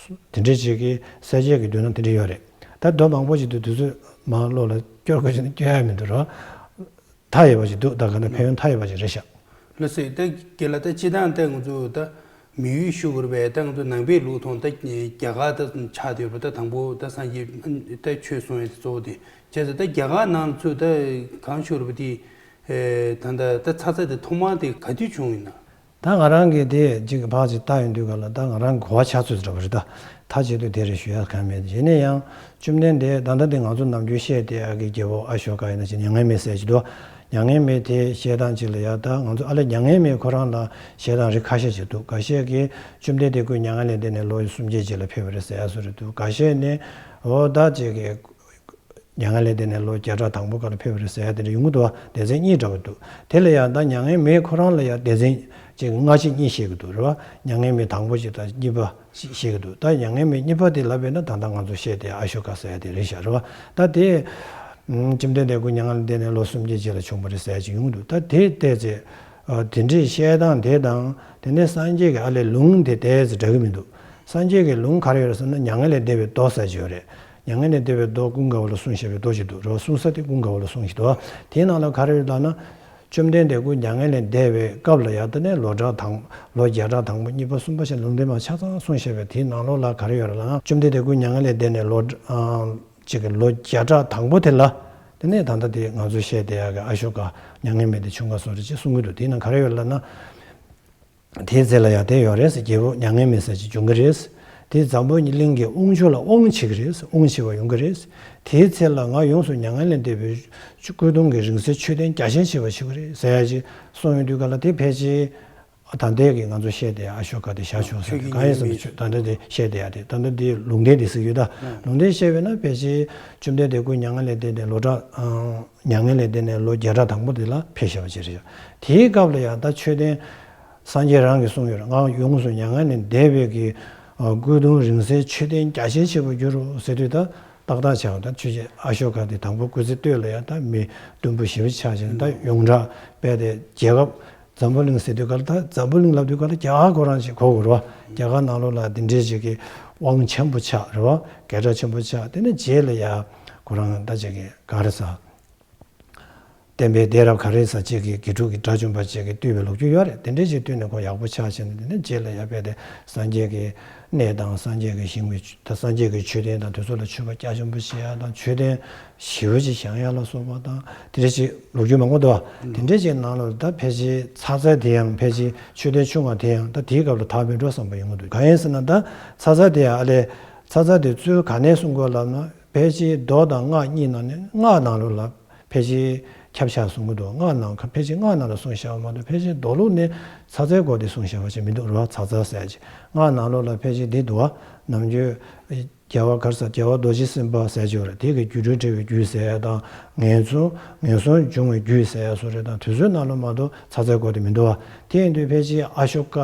དེ་འདྲས་ཅིག་གི་གསལ་བྱེད་ཀྱི་མདོའི་ནང་དེ་འདྲ་ཡོད་རེད། ད་མདོ་མང་པོ་ཞིག་འདུག་དེ་ཚོ་མར་བློ་ལ་སྐྱོར་དགོས་བྱས་ནས་སྐྱོར་ཡ་མི་འདུག་རོ། མཐའ་ཡས་པ་ཞིག་འདུག་ད་ག་ན་ཕན་ཡོན་མཐའ་ཡས་པ་ཞིག་རེད་ཤག་ལགས་སོ། ད་རྒན་ལགས་ད་སྤྱིར་བཏང་ད་ང་ཚོ་ད་མི་ཡུལ་ཞུ་དགོས་རེད་པས། ད་ང་ཚོ་ནང་པའི་ལུགས་མཐོང་ད་རྒྱ་གར་ད་ཆགས་བསྡད་ཡོད་པ། ད་དང་པོ་ད་སངས་རྒྱས་ད་ཆོས་གསུང་ཡས་གཙོ་བོ་དེ་བྱས་ཙང་ད་རྒྱ་གར་ནང་ཚོ་ད་གང་ཞུ་དགོས་རེད་པ་དེ། ད་ད་ད་ཚ་ཚ་དེ་ཐོག་མར་དེ་ག་དུས་བྱུང་ཡིན་ན། ད་ང་རང་གིས་དེ་གཅིག་གི་ཕར་ཅིག་བལྟ་ཡོང་དུས་ག་ལ་ད་ང་རང་གོ་བ་ཆགས་ཚོད་འདྲ་པོ་རེད། ད་མཐའ་གཅིག་ཏུ་དེ་རེད་ཞུ་ཡ་གང་མེད། ཡིན་ན་ཡང་བཅོམ་ལྡན་འདས་ད་ལྟ་དེ་ང་ཚོ་ནམ་རྒྱུན་བཤད་བསྡད་ཡག་གི་རྒྱལ་པོ་ཨ་ཤོ་ཀ་ཡིན་ན་ཅིག་མྱ་ངན་མེད་ཟེར་གྱི་འདུག་མྱ་ངན་མེད་དེ་བཤད་སྟངས་གཅིག་ལ་ཡ་ད་ང་ཚོ་ཨ་ལས་མྱ་ངན་མེད་ཁོ་རང་ལ་བཤད་སྟངས་རིགས་ཁ་ཤས་ཅིག་འདུག་ཁ་ཤས་ཀྱིས་བཅོམ་ལྡན་འདས་སྐུ་མྱ་ངན་ལས་འདས་ནས་ལོ་སུམ་བརྒྱའི་རྗེས་ལ་ཕེབས་པ་རེད་ཟེར་ཡ་སུ་རེད་འདུག་ཁ་ཤས་ནས་འོ་ད་ཅིག་གི་མྱ་ངན་ལས་འདས་ནས་ལོ་བརྒྱ་ཕྲག་དང་པོ་སྐབས་ལ་ཕེབས་པ་རེད་ཟེར་ཡ་དེ་འདྲ་ཡོང་གི་འདུག་བ། སྡེ་ཚན་གཉིས་འདྲ་པོ་འདུག་དེ་ལ་ཡང་ད་མྱ་ངན་མེད་ཁོ་རང་ལ་ཡང་སྡེ་ཚན་ཅིག་སྔ་ཕྱི་གཉིས་བཤད་ཀྱི་འདུག་རེད་བ། མྱ་ངན་མེད་དང་པོ་ཞིག་དང་གཉིས་པ་ཞིག་བཤད་ཀྱི་འདུག་ད་མྱ་ངན་མེད་གཉིས་པ་དེ་ལབ་པས་ན་ད་ལྟ་ང་ཚོ་བཤད་དེ་ཨ་ཤོ་ཀ་ཟེར་ཡ་དེ་རེད་ཤག་རེད་བ། ད་དེ་བཅོམ་ལྡན་འདས་སྐུ་མྱ་ངན་ལས་འདས་ནས་ལོ་སུམ་བརྒྱའི་རྗེས་ལ་བྱུང་བ་རེད་ཟེར་ཡ་ཅིག་ཡོང་གི་འདུག་ད་དེ་བལྟས་ཚེ་དེ་འདྲའི་བཤད་སྟངས་དེ་དང་དེ་ནས་སངས་རྒྱས་ཀྱི་ཨ་ལས་ལུང་དེ་བལྟས་ཚེ་འདྲ་གི་མི་འདུག་སངས་རྒྱས་ཀྱི་ལུང་ག་རེ་ཡོད་རེད་ཟེར་ན་མྱ་ངན་ལས་འདས་པའི་མདོ་ཟེར་ཅིག་ཡོད་རེད། མྱ་ངན་ལས་འདས་པའི་མདོ་ཀུན་དགའ་བོ་ལ་གསུངས་བཞག་པའི་མདོ་ཞིག་འདུག་རེད་བ། གསུང་ས་དེ་ཀུན་དགའ་བོ་ལ་གསུངས་བཞག་འདུག་བ། དེའི་ནང་ལ་ག་རེ་ཡོད་ལབ་ན། བཅོམ་ལྡན་འདས་སྐུ་མྱ་ངན་ལས་འདས་པའི་སྐབས་ལ་ཡ་ད་ནས་ལོ་གྲངས་དང་ལོ་བརྒྱ་ཕྲག་དང་པོ་གཉིས་པ་གསུམ་པ་ཞེས་ལུང་བསྟན་མ་ཆ་ཚང་གསུངས་བཞག་པའི་དེའི་ནང་ལོགས་ལ་ག་རེ་ཡོད་རེད་ལབ་ན། བཅོམ་ལྡན་འདས་སྐུ་མྱ་ངན་ལས་འདས་ནས་ལོ་ཨ་གཅིག་གི་ལོ་བརྒྱ་ཕྲག་དང་པོ་དེ་ལ་དེ་ནས་ད་ལྟ་དེ་ང་ཚོ་བཤད་བསྡད་ཡག་གི་ཨ་ཤོ་ཀ་མྱ་ངན་མེད་དེ་བྱུང་ག་སོང་རེད་ཅེས་གསུང་གི་འདུག་དེའི་ནང་ག་རེ་ཡོད་ལབ་ན། དེའི་ཚེ་ལ་ཡང་དེ་ཡོད་རེད་ཟེར། རྒྱལ་པོ་མྱ་ངན་མེད་ཟེར་ཅིག་འབྱུང་གི་རེད། དེ་འཛམ་བུ་གླིང་གི་དབང་ཕྱུག་ལ་དབང་བྱེད་ཀྱི་རེད། དབང་བྱེད་པ་ཡོང་གི་རེད། དེའི་ཚེ་ལ་ང་ཡོངས་སུ་མྱ་ངན་ལས་འདས་པའི་སྐུ་གདུང་གི་རིང་བསྲེལ་མཆོད་རྟེན་རྒྱ་ཆེན་བྱེད་པ་བྱེད་ཀྱི་རེད་ཟེར་ཡ་ཅིག་གསུངས་ཡོང་དུས་ག་ལ་དེ་ཕལ་ཆེར་ད་ལྟའི་གི་ང་ཚོ་བཤད་བསྡད་ཨ་ཤོ་ཀ་དེ་ཞར་བྱུང་ཟེར་ཏེ་གང་ཡིན་ཟེར་ན་ཆོས་ད་ལྟ་དེ་བཤད་བསྡད་ཡ་དེ་ད་ལྟ་དེ་ལུང་བསྟན་དེ་ཟེར་ཡོད་ད། ལུང་བསྟན་བཤད་པས་ན་ཕལ་ཆེར་བཅོམ་ལྡན་འདས་སྐུ་མྱ་ངན་ལས་འདས་ནས་ལོ་གྲངས་མྱ་ངན་ལས་འདས་ནས་ལོ་བརྒྱ་ཕྲག་དང་པོ་དེ་ལ་ཕེབས་བཞག་པ་ཅིག་རེད། དེའི་སྐབས་ལ་ཡང་ད་མཆོད་རྟེན། སངས་རྒྱས་རང་གིས་གསུངས་ཡོད་རེད། ང་ཡོངས་སུ་མྱ་ངན་ལས་འདས་པའི་གི་སྐུ་གདུང་རིང་བསྲེལ་མཆོད་རྟེན་རྒྱ་ཆེན་བྱེད་པར་འགྱུར་རོ་ཟེར་དུས་ད་ཏག་ཏག་ཆགས་ད་ཆོས་རྗེ་ཨ་ཤོ་ཀ་དེ་དང་པོ་སྐུ་ཚེ་སྟོད་ལ་ཡང་ད་མི་བདུན་པོ་ཞེ་པོ་ཆགས་ཤིང་ད་ཡོངས་གྲགས་སྤེལ་ཏེ་རྒྱལ་ཁབ་འཛམ་བུ་གླིང་ཟེར་དུས་ག་ལ་ད་འཛམ་བུ་གླིང་ལབ་དུས་ག་ལ་རྒྱ་གར་ཁོ་རང་ཞིག་གོ་དགོས་རེད་བ། རྒྱ་གར་ནང་ལོགས་ལ་འདི་འདྲའི་ཞིག་གི་དབང་ཆེན་པོ་ཆགས་རེད་བ། སྐད་གྲགས་ཆེན་པོ་ཆགས། དེ་ནས་རྗེས་ལ་ཡ་ཁོ་རང་ད་ཅིག་གི་ག་རེ་ཟ། བསྟན་པའི་གདན་རབས་ག་རེ་ཟེར་ཅིག་གི་དགེ་ཕྲུག་གི་དགྲ་བཅོམ་པ་ཅིག་གིས་བཏུལ་བའི་ལོ་རྒྱུས་ཡོད་རེད། དེ་འདྲའི་ཅིག་བཏུལ་ནས་ཁོ་ཡག་པོ་ཆགས་བྱས་ནས་དེ་ནས་རྗེས་ལ་ཡར་སྤེལ་ཏེ་སངས་རྒྱས་ཀྱི་གནས་དང་སངས་རྒྱས་ཀྱི་ཞིང་བའི་ད་སངས་རྒྱས་ཀྱི་མཆོད་རྟེན་དང་དེ་ཚོ་ལ་མཆོད་པ་རྒྱ་ཆེན་པོ་བྱེད་ཡ་དང་མཆོད་རྟེན་ཞེ་པོ་ཅིག་བཞེངས་ཡ་ལ་སོགས་པ་དང་དེ་འདྲའི་ཅིག་ལོ་རྒྱུས་མང་པོ་འདུག་བ། དེ་འདྲའི་ཅིག་ནང་ལ་ད་ཕལ་ཆེར་ཚ་ཚ་དེ་ཡང་ཕལ་ཆེར་མཆོད་རྟེན་ཆུང་བ་དེ་ཡང་ད་དེའི་སྐབས་ལ་དར་མི་འགྲོ་བསམ་པ་ཡོང་གི་འདུག་གང་ཡིན་ཟེར་ན་ད་ཚ་ཚ་དེ་ཡང་ཨ་ལས་ཚ་ཚ་དེ་གཙོས་ག་ནས་གསུང་དགོས་ལབ་ན། ཕལ་ཆེར་མདོ་དང་སྔགས་གཉིས་ནང་ནས་སྔགས་ནང་ལོགས་ལ་ཕལ་ཆེར་ ཁྱབ་བྱ་གསུང་གི་འདུག་སྔགས་ནང་ཁ་ཕལ་ཆེར་སྔགས་ནང་ལ་གསུངས་བཞག་པ་མ་གཏོགས། ཕལ་ཆེར་མདོ་ལུགས་ནས་ཚ་ཚའི་སྐོར་དེ་གསུངས་བཞག་པ་ཞིག་མི་འདུག་རེད་བ། ཚ་ཚ་ཟེར་ཡ་ཅིག་སྔགས་ནང་ལོགས་ལ་ཕལ་ཆེར་འདི་འདུག་བ། ནམ་རྒྱུན་རྒྱལ་བ་ག་རེ་ཟེར། རྒྱལ་བ་རྡོ་རྗེ་སེམས་དཔའ་ཟེར་གྱི་ཡོད་རེད། དེ་གི་སྒྱུ་འཕྲུལ་འགྲེལ་བའི་རྒྱུད་ཟེར་ཡ་དང་། ངན་སོང་ངན་སོང་འབྱུང་བའི་རྒྱུད་ཟེར་ཡ་སོགས་རེད། དང་དུས་ཚོད་ནང་ལ་མ་གཏོགས་ཚ་ཚའི་སྐོར་དེ་མི་འདུག་བ། དེ་ཡིན་དུས་ཕལ་ཆེར་ཨ་ཤོ་ཀ་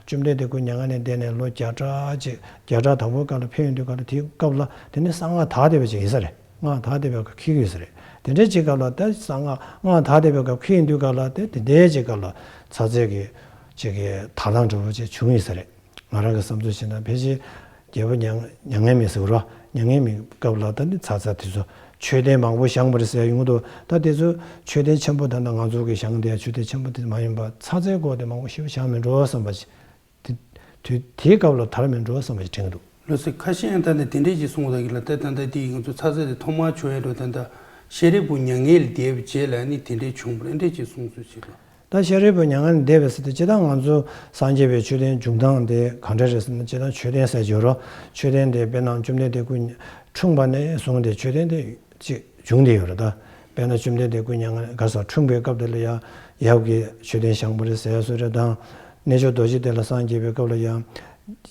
བཅོམ་ལྡན་འདས་སྐུ་མྱ་ངན་ལས་འདས་ནས་ལོ་བརྒྱ་ཕྲག་ཅིག་བརྒྱ་ཕྲག་དང་པོའི་སྐབས་ལ་ཕེབས་ཡོང་དུས་སྐབས་ལ། དེའི་སྐབས་ལ་དེ་ནས་གསང་སྔགས་དར་བསྡད་པ་ཅིག་ཡིན་ས་རེད། སྔགས་དར་བསྡད་པའི་སྐབས་འཁེལ་གྱི་ཡོད་ས་རེད། དེ་འདྲའི་ཅིག་སྐབས་ལ་ད་གསང་སྔགས་སྔགས་དར་བསྡད་པའི་སྐབས་འཁེལ་ཡོང་དུས་སྐབས་ལ་དེ་དེ་འདྲའི་ཅིག་སྐབས་ལ་ཚ་ཚའི་གི་ཅིག་གི་དར་སྟངས་འདྲ་པོ་ཅིག་བྱུང་ཡོད་ས་རེད། ང་རང་གི་བསམ་ཚུལ་བྱས་ན་ཕལ་ཆེར་རྒྱལ་པོ་མྱ་མྱ་ངན་མེད་ཟེར་བ་རེད་བ། མྱ་ངན་མེད་སྐབས་ལ་ད་ནི་ཚ་ཚ་དེ་ཚོ་མཆོད་རྟེན་མང་པོ་བཞེངས་པ་རེད་ཟེར་ཡོང་གི་འདུག་ད་དེ་ཚོ་མཆོད་རྟེན་ཆེན་པོ་ད་ལྟ་ང་ཚོ་གི་བཞེངས་བསྡད་མཆོད་རྟེན་ཆེན་པོ་དེ་མ་ཡིན་པ། ཚ་ཚའི་སྐོར་དེ་མང་པོ་ཞེ་པོ་བཞེངས་མེད་འགྲོ་བསམ་པ་ཞིག་དེ་དུས་དེའི་སྐབས་ལ་དར་མེད་འགྲོ་བསམ་པ་ཞིག་དྲན་གྱི་འདུག་ལགས་སོ། ཁ་ཤས་ཡང་ད་ནི་དེ་འདྲས་ཅིག་གསུངས་ཡོད་ཀྱི་ལ། ད་ད་ལྟ་དེ་ང་ཚོ་ཚ་ཚ་དེ་ཐོག་མར་བྱུང་ཡ་འགྲོ། ད་ལྟ་ཤཱ་རིའི་བུ་མྱ་ངན་ལས་འདས་པའི་རྗེས་ལ་ནི་དེ་འདྲས་བྱུང་བ་རེད། འདྲས་ཅིག་གསུངས་ཚུལ་ཅིག་ལ། ད་ཤཱ་རིའི་བུ་མྱ་ངན་ལས་འདས་པའི་ཟེར་དུས་སྤྱིར་བཏང་ང་ཚོ་སངས་རྒྱས་པའི་མཆོད་རྟེན་བྱུང་སྟངས་དེ་ག་འདྲ་རེད་ཟེར་ན། སྤྱིར་བཏང་མཆོད་རྟེན་ཟེར་གྱི་ཡོད་རེད། མཆོད་རྟེན་དེ་དཔེར་ན་བཅོམ་ལྡན་འདས་སྐུ་འཁྲུངས་པ་ནས་བཟུང་སྟེ་མཆོད་རྟེན་དེ་ཅིག་བྱུང་བསྡད་ཡོད་རེད། ད་དཔེར་ན་བཅོམ་ལྡན་འདས་སྐུ་མྱ་ངན་ག་རེ་ཟེར་འཁྲུངས་པའི་སྐབས་དེ་ལ་ཡ་ཡབ་ཀྱི་མཆོད་རྟེན་བཞེངས་པ་རེད་ཟེར་ཡ་སོགས་རེད་དང་། གནས་མཆོག་རྡོ་རྗེ་གདན་ལ་སངས་རྒྱས་པའི་སྐབས་ལ་ཡ་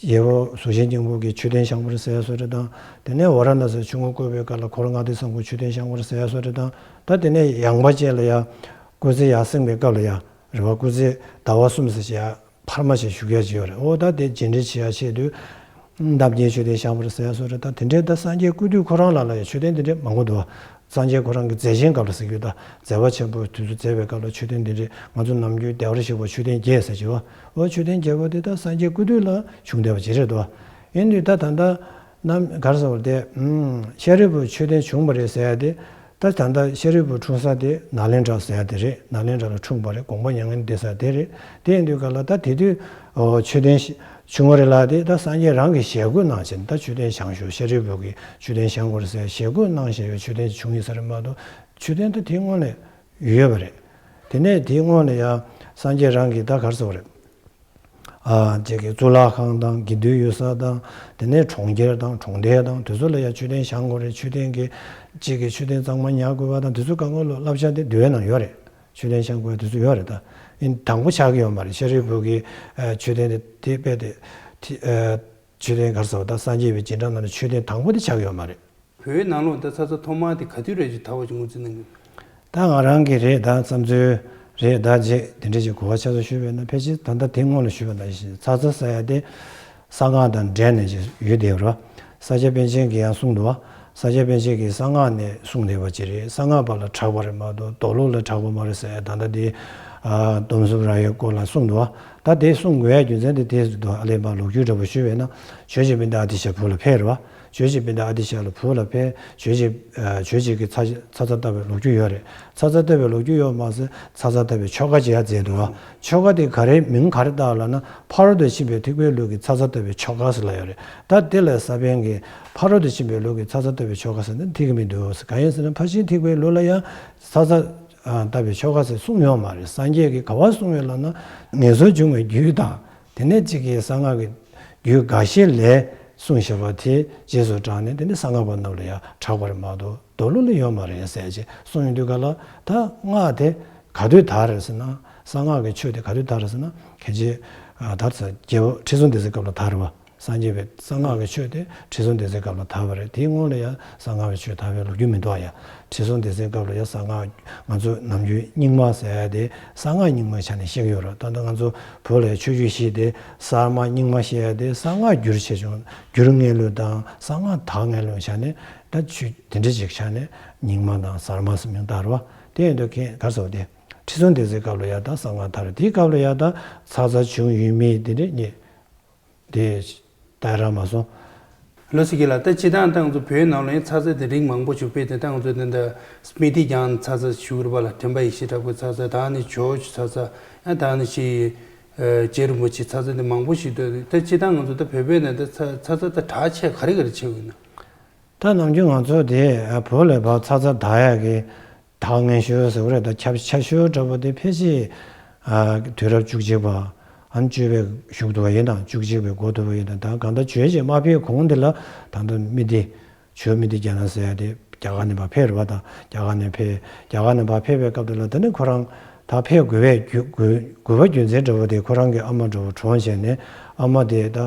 རྒྱལ་པོ་གཟུགས་ཅན་སྙིང་པོ་གི་མཆོད་རྟེན་བཞེངས་པ་རེད་ཟེར་ཡ་སོགས་རེད་དང་། དེ་ནས་ཝཱ་ར་ཎཱ་སིར་ཆུ་བོ་བསྐོར་བའི་སྐབས་ལ་འཁོར་ལྔ་སྡེ་བཟང་པོའི་མཆོད་རྟེན་བཞེངས་པ་རེད་ཟེར་ཡ་སོགས་རེད་དང་། ད་དེ་ནས་ཡངས་པ་ཅན་ལ་ཡ་སྐུ་ཚེ་ཡར་སེང་བའི་སྐབས་ལ་ཡ་རེད་བ། སྐུ་ཚེ་ཟླ་བ་གསུམ་ཙམ་ཞིག་ཡ་འཕར་མ་ཞིག་བཞུགས་ཡ་ཅིག་ཡོད་རེད། འོ་ད་དེ་རྗེས་དྲན་བྱེད་ཡ་ཆེད་དུ་འདབ་བརྒྱད་མཆོད་རྟེན་བཞེངས་པ་རེད་ཟེར་ཡ་སོགས་རེད། ད་དེ་འདྲའི་ད་སངས་རྒྱས་སྐུ་དུས་ཁོ་རང་ལ་ལ་ཡ་མཆོད་རྟེན་དེ་འདྲའི་མང་པོ་འདུག་བ། སངས་རྒྱས་ཁོ་རང་གི་མཛད་ཆེན་སྐབས་ལ་ཟེར་གྱི་ཡོད། ད་མཛད་པ་ཆེན་པོ་དུས་སུ་མཛད་པའི་སྐབས་ལ་མཆོད་རྟེན་དེ་འདྲའི་ང་ཚོ་ནམ་རྒྱུན་བདེ་བར་གཤེགས་པ་མཆོད་རྟེན་བརྒྱད་ཟེར་གྱི་བ། འོ་མཆོད་རྟེན་བརྒྱད་པོ་དེ་ད་སངས་རྒྱས་སྐུ་དུས་ལ་བྱུང་བསྡད་པ་ཅིག་རེད་འདུག་བ། ཡིན་དུས་ད་ད་ལྟ་ནམ་ག་རེ་ཟེར་བ་དེ་ཤཱ་རིའི་བུ་མཆོད་རྟེན་བྱུང་བ་རེད་ཟེར་ཡ་དེ། ད་ད་ལྟ་ཤཱ་རིའི་བུ་འཁྲུངས་ས་དེ་ནཱ་ལེནྡྲ་ཟེར་ཡ་དེ་རེད། ནཱ་ལེནྡྲ་ལ་འཁྲུངས་པ་རེད། དགོངས་པ་མྱ་ངན་འདས་ས་དེ་རེད། དེ་ཡིན་དུས་ག་ལ་ད་དེ་དུས་མཆོད་རྟེན་བྱུང་བ་རེད་ལ། དེ་ད་སངས་རྒྱས་རང་གི་ཞལ་བཀོད་གནང་བྱས་ནས་ད་མཆོད་རྟེན་བཞེངས་ཤོག་ཤཱ་རིའི་བུ་གི་མཆོད་རྟེན་བཞེངས་དགོས་རེད་ཟེར་ཞལ་བཀོད་གནང་བཞག་ཡོད་མཆོད་རྟེན་བྱུང་ཡོད་ས་རེད་མ་གཏོགས། མཆོད་རྟེན་ད་དེའི་སྔོན་ལ་ཡོད་པ་རེད། དེ་ནས་དེའི་སྔོན་ལ་ཡང་སངས་རྒྱས་རང་གིས་ད་ག་རེ་ཟེར་བ་རེད། ཨ་ཅིག་གི་གཙུག་ལག་ཁང་དང་དགེ་འདུན་ཡོད་ས་དང་། དེ་ནས་གྲོང་ཁྱེར་དང་གྲོང་རྡལ་དང་དེ་ཚོ་ལ་ཡང་མཆོད་རྟེན་བཞེངས་དགོས་རེད། མཆོད་རྟེན་གྱི་ཅིག་གི་མཆོད་རྟེན་གཙང་མ་ཉར་དགོས་པ་དང་དེ་ཚོ་གང་ག་ལོ་བསླབ་བྱ་དེ་འདུལ་བའི་ནང་ཡོད་རེད། མཆོད་རྟེན་བཞེངས་དགོས་དེ་ཚོ་ཡོད་རེད། ད་ཨིན་དང་པོ་ཆགས་ཀྱི་ཡོད་མ་རེད། ཤཱ་རིའི་བུ་གི་ཨ་མཆོད་རྟེན་དེ་དེ་དཔེ་དེ་དེ་ཨ་མཆོད་རྟེན་ག་རེ་ཟེར་བ། ད་སངས་རྒྱས་པའི་རྗེས་འབྲང་ནང་ནས་མཆོད་རྟེན་དང་པོ་དེ་ཆགས་ཀྱི་ཡོད་མ་རེད། བོད་ནང་ལོགས་ད་ཚ་ཚ་ཐོག་མ་དེ་ག་དུས་རེད་ཅིག་དར་བ་ཅིག་ངོས་འཛིན་གནང་གི། ད་ང་རང་གི་རེད། ད་བསམ་ཚུལ་རེད། ད་རྗེས་དེ་འདྲ་ཅིག་གོ་བ་ཆ་ཚང་ཞུས་པས་ན་ཕལ་ཆེར་ད་ལྟ་དེ་སྔོན་ལ་ཞུས་པ་ནང་བཞིན་ཚ་ཚ་ཟེར་ཡ་དེ་གསང་སྔགས་དང་འབྲེལ་ནས་ཅིག་ཡོད་བསྡད་ཡོད་རེད། ས་སྐྱ་པཎ་ཆེན་གྱིས་ཡང་གསུངས་འདུག་བ། ས་སྐྱ་པཎ་ཆེན་གྱིས་གསང་སྔགས་ནས་གསུངས་བསྡད་པ་ཅིག་རེད། གསང་སྔགས་པ་ལ་གྲགས་པ་རེད་མ་གཏོགས་མདོ་ལུགས་ལ་གྲགས་པ་མ་རེད་ཟེར་ཡ་ད་ལྟ་དེ་ཨ་སྡོམ་གསུམ་རབ་དབྱེ་སྐོར་ལ་གསུངས་འདུག་བ། ད་དེ་གསུང་དགོས་ཡ་རྒྱུ་མཚན་དེ་དེ་ཟེར་དུས་ཨ་ལས་མ་ལོ་རྒྱུས་འདྲ་པོ་ཞུས་པས་ན་ཇོ་བོ་རྗེ་དཔལ་ལྡན་ཨ་ཏི་ཤ་བོད་ལ་ཕེབས་རེད་བ། ཇོ་བོ་རྗེ་དཔལ་ལྡན་ཨ་ཏི་ཤ་ལ་བོད་ལ་ཕེབས། ཇོ་བོ་རྗེ་ཨ་ཇོ་བོ་རྗེ་གིས་ཚ་ཚ་ཚ་བཏབ་པའི་ལོ་རྒྱུས་ཡོད་རེད། ཚ་ཚ་བཏབ་པའི་ལོ་རྒྱུས་ཡོད་མ་ཟད་ཚ་ཚ་བཏབ་པའི་ཆོ་ག་ཅིག་ཡང་མཛད་འདུག་བ། ཆོ་ག་དེ་ག་རེ་མིང་ག་རེ་བཏགས་ལབ་ན་ཕ་རོལ་ཏུ་ཕྱིན་པའི་ཐེག་པའི་ལུགས་ཀྱི་ཚ་ཚ་བཏབ་པའི་ཆོ་ག་ཟེར་ལབ་ཡོད་རེད། ད་དེ་ལ་ས་པཎ་གྱིས་ཕ་རོལ་ཏུ་ཕྱིན་པའི་ལུགས་ཀྱི་ཚ་ཚ་བཏབ་པའི་ཆོ་ག་ཟེར་ན་འགྲིག་གི་མི་འདུག་གང་ཡིན་ཟེར་ན་ཕར་ཕྱིན་ཐེག་པའི་ལུགས་ལ་ཡང་ཚ་ཚ་ཨ་བཏབ་པའི་ཆོ་ག་ཟེར་གསུངས་ཡོད་མ་རེད། སངས་རྒྱས་ཀྱིས་ག་པར་གསུངས་ཡོད་ལབ་ན་ངན་སོང་སྦྱོང་བའི་རྒྱུད་དང་། དེ་ནས་གཅིག་གིས་གསང་སྔགས་ཀྱི་རྒྱུད་འགའ་ཤས་ལས་གསུངས་བཞག་པ་དེ་རྗེས་སུ་འབྲངས་ནས་དེ་ནས་གསང་སྔགས་པ་རྣམས་ལ་ཡང་གྲགས་པ་རེད་མ་གཏོགས་མདོ་ལུགས་ལ་ཡོད་མ་རེད་ཟེར་ཅིག་གསུངས་ཡོང་དུས་ག་ལ་ད་སྔགས་དེ་ག་དུས་དར་རེད་ཟེར་ན། གསང་སྔགས་ཀྱི་ཆོས་དེ་ག་དུས་དར་རེད་ཟེར་ན་ཕལ་ཆེར་ད་ཚ་རྒྱལ་པོ་ཁྲི་སྲོང་ལྡེ་བཙན་སྐབས་ལ་དར་བ། སངས་རྒྱས་པའི་གསང་སྔགས་ཀྱི་ཆོས་དེ་ཁྲི་སྲོང་ལྡེ་བཙན་སྐབས་ལ་དར་བ་རེད། དེའི་སྔོན་ལ་ཡང་གསང་སྔགས་ཀྱི་ཆོས་དར་བའི་ལོ་རྒྱུས་མི་འདུག་ཨ། ཡ་ཁྲི་སྲོང་ལྡེ་བཙན་སྐབས་ལ་ཡང་གསང་སྔགས་ང་ཚོ་ནམ་རྒྱུན་རྙིང་མ་ཟེར་ཡ་དེ་གསང་སྔགས་རྙིང་མའི་ཆ་ནས་བཤད་ཀྱི་ཡོད་རེད། ད་ལྟ་ང་ཚོ་བོད་ལ་ཡང་ཆོས་བརྒྱུད་བཞི་དེ་གསར་མ་རྙིང་མ་བཤད་ཡ་དེ་གསང་སྔགས་འགྱུར་ཆེ་ཆུང་འགྱུར་ངེས་ལུགས་དང་གསང་སྔགས་དར་ངེས་ལུགས་ཆ་ནས་ད་ཆོས་དེ་འདྲ་ཅིག་ཆ་ནས་རྙིང་མ་དང་གསར་མ་ཟེར་མིང་བཏགས་རེད་བ། དེ་ཡིན་དུས་ཁྱེད་ག་རེ་ཟེར་བ་དེ་ཁྲི་སྲོང་ལྡེ་བཙན་སྐབས་ལ་ཡ་ད་གསང་སྔགས་དར་རེད། དེའི་སྐབས་ལ་ཡ་ད་ཚ་ཚ་བྱུང་ཡོད་མེད་དེ་འདྲ་རྙེད། དེ་ད་རག་མ་སོང་། ལགས་སོ་རྒན་ལགས། ད་སྤྱིར་བཏང་ད་ང་ཚོ་བོད་ནང་ལ་ཡང་ཚ་ཚ་དེ་རིགས་མང་པོ་ཞིག་སྤེལ་ཏེ་ད་ང་ཚོ་ད་ལྟ་སྨི་ཏི་རྒྱང་ཚ་ཚ་ཞུ་གི་རེད་པ་ལགས། དྲན་པ་ཡེ་ཤེས་དྲག་པོའི་ཚ་ཚ། ད་ནི་ཇོ་བོ་ཚ་ཚ། ཡང་ད་ནི་ཅིག་ཨ་རྗེ་རིན་པོ་ཆེའི་ཚ་ཚ་དེ་མང་པོ་ཞིག་འདུག་ད་སྤྱིར་བཏང་ང་ཚོ་ད་བོད་པའི་ནང་ད་ཚ་ཚ་ཚ་ད་གྲགས་ཆེ་ག་རེ་ག་རེ་ཆེ་ཡོད་ན། ད་ནམ་རྒྱུན་ང་ཚོ་དེ་བོད་ལ་ཕར་ཚ་ཚ་དར་ཡག་གི་དར་སྔོན་ཤོས་ཟེར་བ་རེད། ད་ཁྱབ་ཆེ་ཤོས་འདྲ་པོ་དེ་ཕལ་ཆེར་ཨ་དུས་རབས་བཅུ་གཅིག་པ། ཨ་ནི་བཅུ་པའི་གཞུག་ཏུ་བ་ཡིན་དང་བཅུ་གཅིག་པའི་འགོ་ཐུག་པ་ཡིན་དང་། ད་གང་ལྟར་ཇོ་བོ་རྗེ་མ་ཕེབས་གོང་དེ་ལ་ད་ལྟ་སྨི་ཏི་ཇོ་བོ་སྨི་ཏི་རྒྱ་ནག་ཟེར་ཡ་དེ་ རྒྱ་གར་ནས་ཕར་ཕེབས་རེད་པ། ད་རྒྱ་གར་ནས་ཕེབས། རྒྱ་གར་ནས་ཕར་ཕེབས་པའི་སྐབས་དེ་ལ་དེ་ནས་ཁོ་རང་ད་ཕེབས་དགོས་པའི་རྒྱུ་དགོས་དགོས་པ་རྒྱུ་མཚན་འདྲ་བོ་དེ་ཁོ་རང་གི་ཨ་མ་འདྲ་བོ་གྲོངས་བྱས་ནས། ཨ་མ་དེ་ད་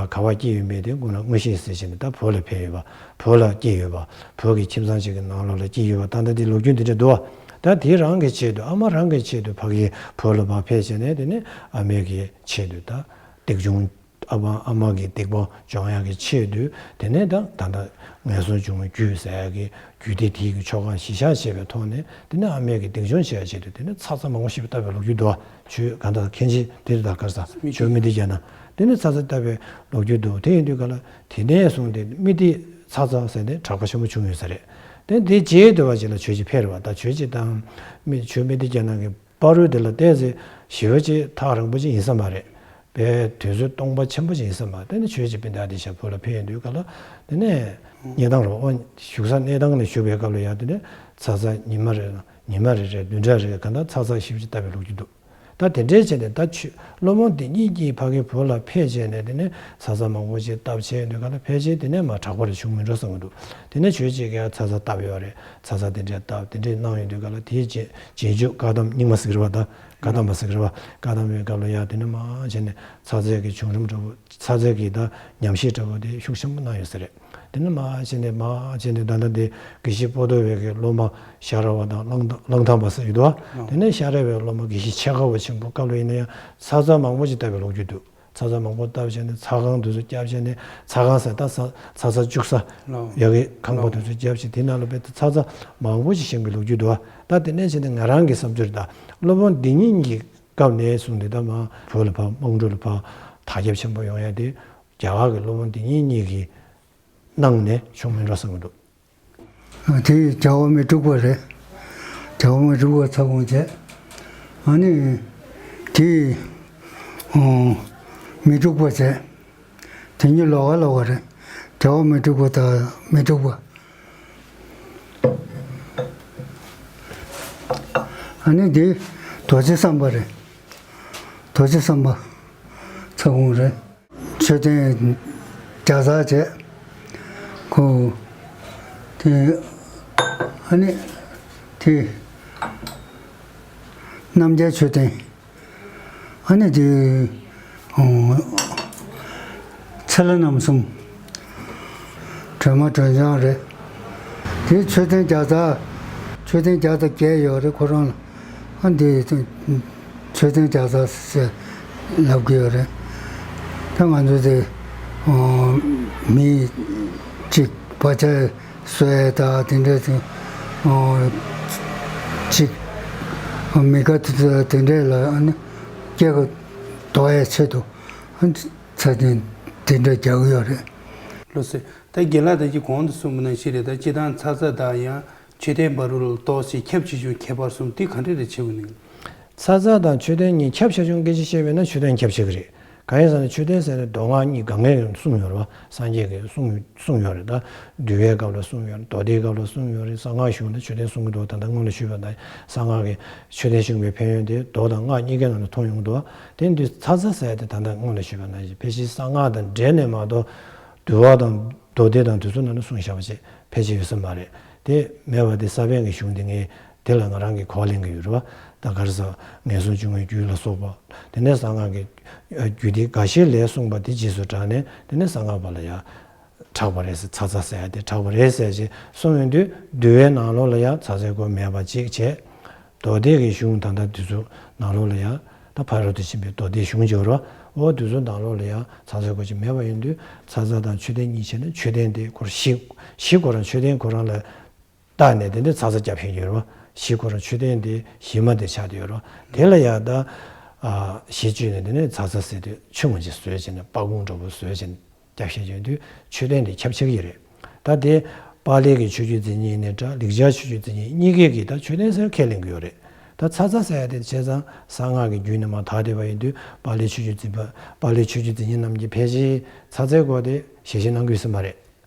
ག་པར་སྐྱེས་ཡོད་མེད་དེ་དངོས་གནས་ངོ་ཤེས་ཟེར་བྱས་ནས། ད་བོད་ལ་ཕེབས་ཡོད་པ། བོད་ལ་སྐྱེས་ཡོད་པ། བོད་ཀྱི་ཁྱིམ་ཚང་ཞིག་གི་ནང་ལོགས་ལ་སྐྱེས་ཡོད་པ། ད་ལྟ་དེ་ལོ་རྒྱུས་འདི་འདྲ་འདུག་པ། ད་དེ་རང་གི་ཆེད་དུ། ཨ་མ་རང་གི་ཆེད་དུ་ཕ་གི་བོད་ལ་ཕར་ཕེབས་བྱས་ནས། དེ་ནས་ཨ་མའི་གི་ཆེད་དུ་ད་སྡིག་སྦྱོང་། ཨ་མ་ཨ་མ་གི་སྡིག་པ་སྦྱོང་ཡག་གི་ཆེད་དུ། དེ་ནས་ད་ད་ལྟ་ངན་སོང་འབྱུང་བའི་རྒྱུ་ཟེར་ཡག་གི་རྒྱུ་དེ། དེའི་གི་ཆོ་ག་གཞི་བཞག་བྱས་པའི་ཐོག་ནས། དེ་ནས་ཨ་མའི་གི་སྡིག་སྦྱོང་བྱེད་ཡག་ཆེད་དུ། དེ་ནས་ཚ་ཚ་མང་པོ་ཞིག་བཏབ་པའི་ལོ་རྒྱུས་འདུག་པ། ཆོས་གང་ལྟར་མཁན་ཆེན་དེ་རེད། ད་ག་རེ་ཟེར། ཆོས་མི་སྡེ་བརྒྱད་ནང་། དེ་ནས་ཚ་ཚ་བཏབ་པའི་ལོ་རྒྱུས་འདུག། དེ་ཡིན་དུས་ག་ལ། དེ་ནས་བཟུང་སྟེ་མི་སྡེ་ཚ་ཚ་ཟེར་ནས་གྲགས་པ་ཆེན་པོ་བྱུང་ཡོད་ས་རེད། དེ་དེ་རྗེས་ཟློས་པ་ཅིག་ལ་ཆོས་ཅིག་ཕེབས་རེད་པ། ད་ཆོས་ཅིག་དང་མི། ཆོས་མི་སྡེ་བརྒྱད་ནང་གི་བར་དུ་དེ་ལ་ཏོག་ཙམ་ཞི་བ་ཅིག་ཐག་རིང་པོ་ཅིག་ཡིན་ས་མ་རེད། དཔེ་དུས་ཚོད་སྟོང་པ་ཆེན་པོ་ཅིག་ཡིན་ས་མ་རེད། དེ་ནས་ཆོས་ཅིག་སྤུན་ཟླ་དེ་ཞབས་བོད་ལ་ཕེབས་ཡོང་དུས་ག་ལ། དེ་ནས་གནས་སྟངས་རོ། ཨོ། བཞུགས་ས་གནས་སྟངས་ལ་བཞུགས་པའི་སྐབས་ལ་ཡ། དེ་ནས་ཚ་ཚ་ཉི་མ་རེ། ཉི་མ་རེ་རེ། བདུན་ཕྲག་རེ་རེ། གང་ལྟར་ཚ་ཚ་ཞིབ་ཅིག་བཏབ་པའི་ལོ་རྒྱུས་འདུག། ད་དེ་འདྲའི་བྱས་ནས་ད་ཆོས། སློབ་དཔོན་འདི་ཉིད་ཀྱིས་ཕ་གི་བོད་ལ་ཕེབས་བྱས་ནས། དེ་ནས་ཚ་ཚ་མང་པོ་ཞིག་བཏབ་བྱས་ཡོང་དུས་ག་ལ། ཕལ་ཆེར་དེ་ནས་མར་དྲག་པོ་རེ་བྱུང་མིན་འགྲོ་བསམ་གྱི་འདུག། དེ་ནས་ཆོས་ཅིག་ག་ཚ་ཚ་བཏབ་ཡོད་རེད། ཚ་ཚ་དེ་འདྲས་བཏབ། དེ་འདྲས་གནང་ཡོང་དུས་ག་ལ། དེའི་རྗེས། རྗེས་འཇུག་བཀའ་གདམས་རྙིང་མ་ཟེར་གྱི་རེད་པ། ད་བཀའ་གདམས་པ་ཟེར་གྱི་རེད་པ། བཀའ་གདམས་པའི་སྐབས་ལ་ཡ། དེ་ནས་མར་བྱས་ནས་ཚ་ཚའི་གི་བྱུང་རིམ་འདྲ་བོ། ཚ་ཚའི་གི་ད་ཉམས་བཞེས་འདྲ་བོ་དེ་ཤུགས་ཆེན་པོ་གནང་ཡོད་ས་རེད། དེ་ནས་མར་བྱས་ནས། མར་བྱས་ནས་ད་ལྟ་དེ་དགེ་བཤེས་པོ་ཏོ་བའི་གི་སློབ་མ་ཤ་ར་བ་དང་གླང་ཐང་། གླང་ཐང་པ་ཟེར་གྱི་འདུག་པ། ཨོ། དེ་ནས་ཤ་ར་བའི་སློབ་མ་དགེ་བཤེས་ཕྱེད་དཀར་པོ་ཆེན་པོ་སྐབས་ལ་ཡིན་ན་ཡང་ཚ་ཚ་མང་པོ་ཞིག་བཏབ་པའི་ལོ་རྒྱུས་འདུག། ཚ་ཚ་མང་པོ་བཏབ་བྱས་ནས། ཚ་ཁང་དེ་ཚོ་བརྒྱབ་བྱས་ནས། ཚ་ཁང་ཟེར། ད་ཚ་ཚ་ཚ་བཅུག་ས། ལོ། ཡ་གི་ཁང་པ། ལོ། དེ་ཚོ་བརྒྱབ་བྱས། དེ་ནང་ལ་དཔེ་ཚ་ཚ་མང་པོ་ཞིག་བཞེངས་པའི་ལོ་རྒྱུས་འདུག་པ། ད་དེ་ནས་བྱས་ནས་ང་རང་གི་བསམ་ཚུལ་ད། སློབ་དཔོན་འདི་ཉིད་ཀྱི་སྐབས་ནས་བཟུང་སྟེ། ད་མར་བོད་ལ་ཕར། དམངས་ཁྲོད་ལ་ཕར་དར་ཁྱབ་ཆེན་པོ་ཡོང་ཡ་དེ། རྒྱ་གར་གྱི་སློབ་དཔོན་འདི་ཉིད་ཉིད་ཀྱིས་གནང་ནས་བྱུང་མིན་འགྲོ་བསམ་གྱི་འདུག། དེ་རྒྱལ་བ་མི་འཁྲུགས་པ་རེད། རྒྱལ་བ་མི་འཁྲུགས་པ་ཚ་ཁང་བྱས། ཨ་ནི་དེ། ཨོ། མི་འཁྲུགས་པ་བྱས། དེ་གཉིས་ལོགས་ཀ་ལོགས་ཀ་རེད། རྒྱལ་བ་མི་འཁྲུགས་པ་དང་མི་འཁྲུགས་པ། ཨ་ནི་འདི་རྡོ་རྗེ་བསམ་པ་རེད། རྡོ་རྗེ་བསམ་པ་ཚ་ཁང་རེད། མཆོད་རྟེན་བརྒྱ་རྩ་བྱས། ཁོ་དེ། ཨ་ནི་དེ་རྣམ་རྒྱལ་མཆོད་རྟེན། ཨ་ནི་དེ། ཨོ། ཚེ་ལྷ་རྣམ་གསུམ། སྒྲོལ་མ་སྒྲོལ་ལྗང་རེད། དེ་མཆོད་རྟེན་བརྒྱ་རྩ། མཆོད་རྟེན་བརྒྱ་དང་བརྒྱད་ཡོད་རེད་ཁོ་རང་ལ། ཨ། འདི་མཆོད་རྟེན་བརྒྱ་རྩ་ཟེར་ལབ་ཀྱི་ཡོད་རེད། ད་ང་ཚོ་དེ། ཨོ། མི་གཅིག་བ་ཅ་གསོ་ཡས་དང་དེ་འདྲ་དེ། ཨོ། གཅིག་མི་དགའ་དེ་འདྲ་ལ། ཨ་ནི་སྐྱེ་སྒོ་ཟློག་ཡས་ཆེད་དུ། ཨ། མཆོད་རྟེན་དེ་འདྲ་རྒྱག་གི་ཡོད་རེད། ལགས་སོ། ད་རྒན་ལགས་ད་ཅི་གོང་དུ་གསུངས་པ་ནང་བཞིན་རེད། ད་སྤྱིར་བཏང་ཚ་ཚ་དང་ཡང་མཆོད་རྟེན་བར་དུ་ལ་གཏོགས་ཤིང་ཁྱབ་ཆེ་ཆུང་ཁྱད་པར་གསུམ་དེ་ག་འདྲ་རེ་ཕྱེ་དགོས་ནི། ཚ་ཚ་དང་མཆོད་རྟེན་གཉིས་ཁྱབ་ཆེ་ཆུང་སྐད་ཆ་བཤད་པས་ན། མཆོད་རྟེན་ཁྱབ་ཆེ་གི་རེད། གང་ཡིན་ཟེར་ན་མཆོད་རྟེན་ཟེར་ནས་མདོ་སྔགས་གཉིས་སྒང་གས་གསུངས་ཡོད་རེད་པ། སངས་རྒྱས་ཀྱིས་གསུངས་གསུངས་ཡོད་རེད། ད་འདུལ་བའི་སྐབས་ལ་གསུངས་ཡོད་རེད། མདོ་སྡེའི་སྐབས་ལ་གསུངས་ཡོད་རེད། གསང་སྔགས་གཞུང་ལ་མཆོད་རྟེན་གསུང་གི་འདུག། ད་ལྟ་སྔོན་ལ་ཞུས་པ་ནང་བཞིན། གསང་སྔགས་ཀྱི་མཆོད་རྟེན་གཞུང་པའི་ཕན་ཡོན་དེ་མདོ་དང་སྔགས་གཉིས་ཀའི་ནང་ལ་མཐོང་ཡོང་གི་འདུག། དེ་དུས་ཚ་ཚ་ཟེར་ཡ་དེ་ད་ལྟ་སྔོན་ལ་ཞུས་པ་ནང་བཞིན། ཕལ་ཆེར་གསང་སྔགས་དང་འབྲེལ་ནས་མ་གཏོགས། འདུལ་བ་དང་མདོ་སྡེ་དང་དེ་ཚོ་ནང་ལ་གསུངས་བཞག་པ་ཅིག་ཕལ་ཆེར་ཡོད་ས་མ་རེད། དེ་མེད་པ་དེ། ས་པཎ་གྱི་གཞུང་དེ་ངས་དེ་ལ་ང་རང་གིས་གོ་བ་ལེན་གྱི་ཡོད་རེད་པ། ད་ག་རེ་ཟེར། ངན་སོང་འབྱུང་བའི་རྒྱུ་ལ་སོགས་པ། དེ་ནས་གསང་སྔགས་ཀྱི་རྒྱུད་སྡེ་འགའ་ཤས་ལས་གསུངས་པ་དེ་རྗེས་སུ་འབྲངས་ནས། དེ་ནས་གསང་སྔགས་པ་ལ་ཡ་གྲགས་པ་རེད་ཟེར། ཚ་ཚ་ཟེར་ཡ་དེ་གྲགས་པ་རེད་ཟེར་ཅིག་གསུངས་ཡོང་དུས། འདུལ་བའི་ནང་ལོགས་ལ་ཡ་ཚ་ཚའི་སྐོར་མེད་པ་ཅིག་བྱས། མདོ་སྡེ་གི་གཞུང་ད་ལྟ་དེ་ཚོ་ནང་ལོགས་ལ་ཡ། ད་ཕ་རོལ་ཏུ་ཕྱིན་པའི་མདོ་སྡེའི་གཞུང་སྦྱོར་བ། འོ། དེ་ཚོ་ནང་ལོགས་ལ་ཡ་ཚ་ཚའི་སྐོར་ཅིག་མེད་པ་ཡིན་དུས། ཚ་ཚ་དང་མཆོད་རྟེན་གཉིས་བྱས་ན། མཆོད་རྟེན་དེ་སྐོར་གཞི། གཞི་ཁོ་རང་མཆོད་རྟེན་ཁོ་རང་ལ་བརྟེན་ནས། དེ་འདྲའི་ཚ་ཚ་རྒྱབ་བཤད་ཡོད་རེད་པ། གཞི་ཁོ་རང་མཆོད་རྟེན་དེ་གཞི་མ་དེ་ཆགས་བསྡད་ཡོད་རེད་པ། དེ་ལ་ཡ་ད། ཨ། གཞི་བཅོལ་ནས། དེ་ནས་ཚ་ཚ་ཟེར་དུས་ཆུང་ངུ་ཅིག་བཟོས་བྱས་ནས། སྤ་གོང་འདྲ་པོ་བཟོས་བྱས་ནས། རྒྱབ་བཤད་བྱེད་དུས་མཆོད་རྟེན་དེ་ཁྱབ་ཆེ་གི་རེད། ད་དེ་པཱ་ལི་གི་ཆོས་བརྒྱུད་འཛིན་མཁན་ཡིན་ནའི་འདྲ། ལེགས་སྦྱར་ཆོས་བརྒྱུད་འཛིན་མཁན་གཉིས་ཀས་ཀྱིས་ད་མཆོད་རྟེན་ཟེར་ཁས་ལེན་གྱི་ཡོད་རེད། ད་ཚ་ཚ་ཟེར་ཡ་དེ་བྱས་ཙང་གསང་སྔགས་ཀྱི་རྒྱུད་ནས་མར་དར་བསྡད་པ་ཡིན་དུས། པཱ་ལིའི་ཆོས་བརྒྱུད་འཛིན་པ། པཱ་ལིའི་ཆོས་བརྒྱུད་འཛིན་མཁན་རྣམས་ཀྱིས་ཕལ་ཆེར་ཚ་ཚའི་སྐོར་དེ་ཞལ་བཞེས་གནང་གི་ཡོད་ས་མ་རེད།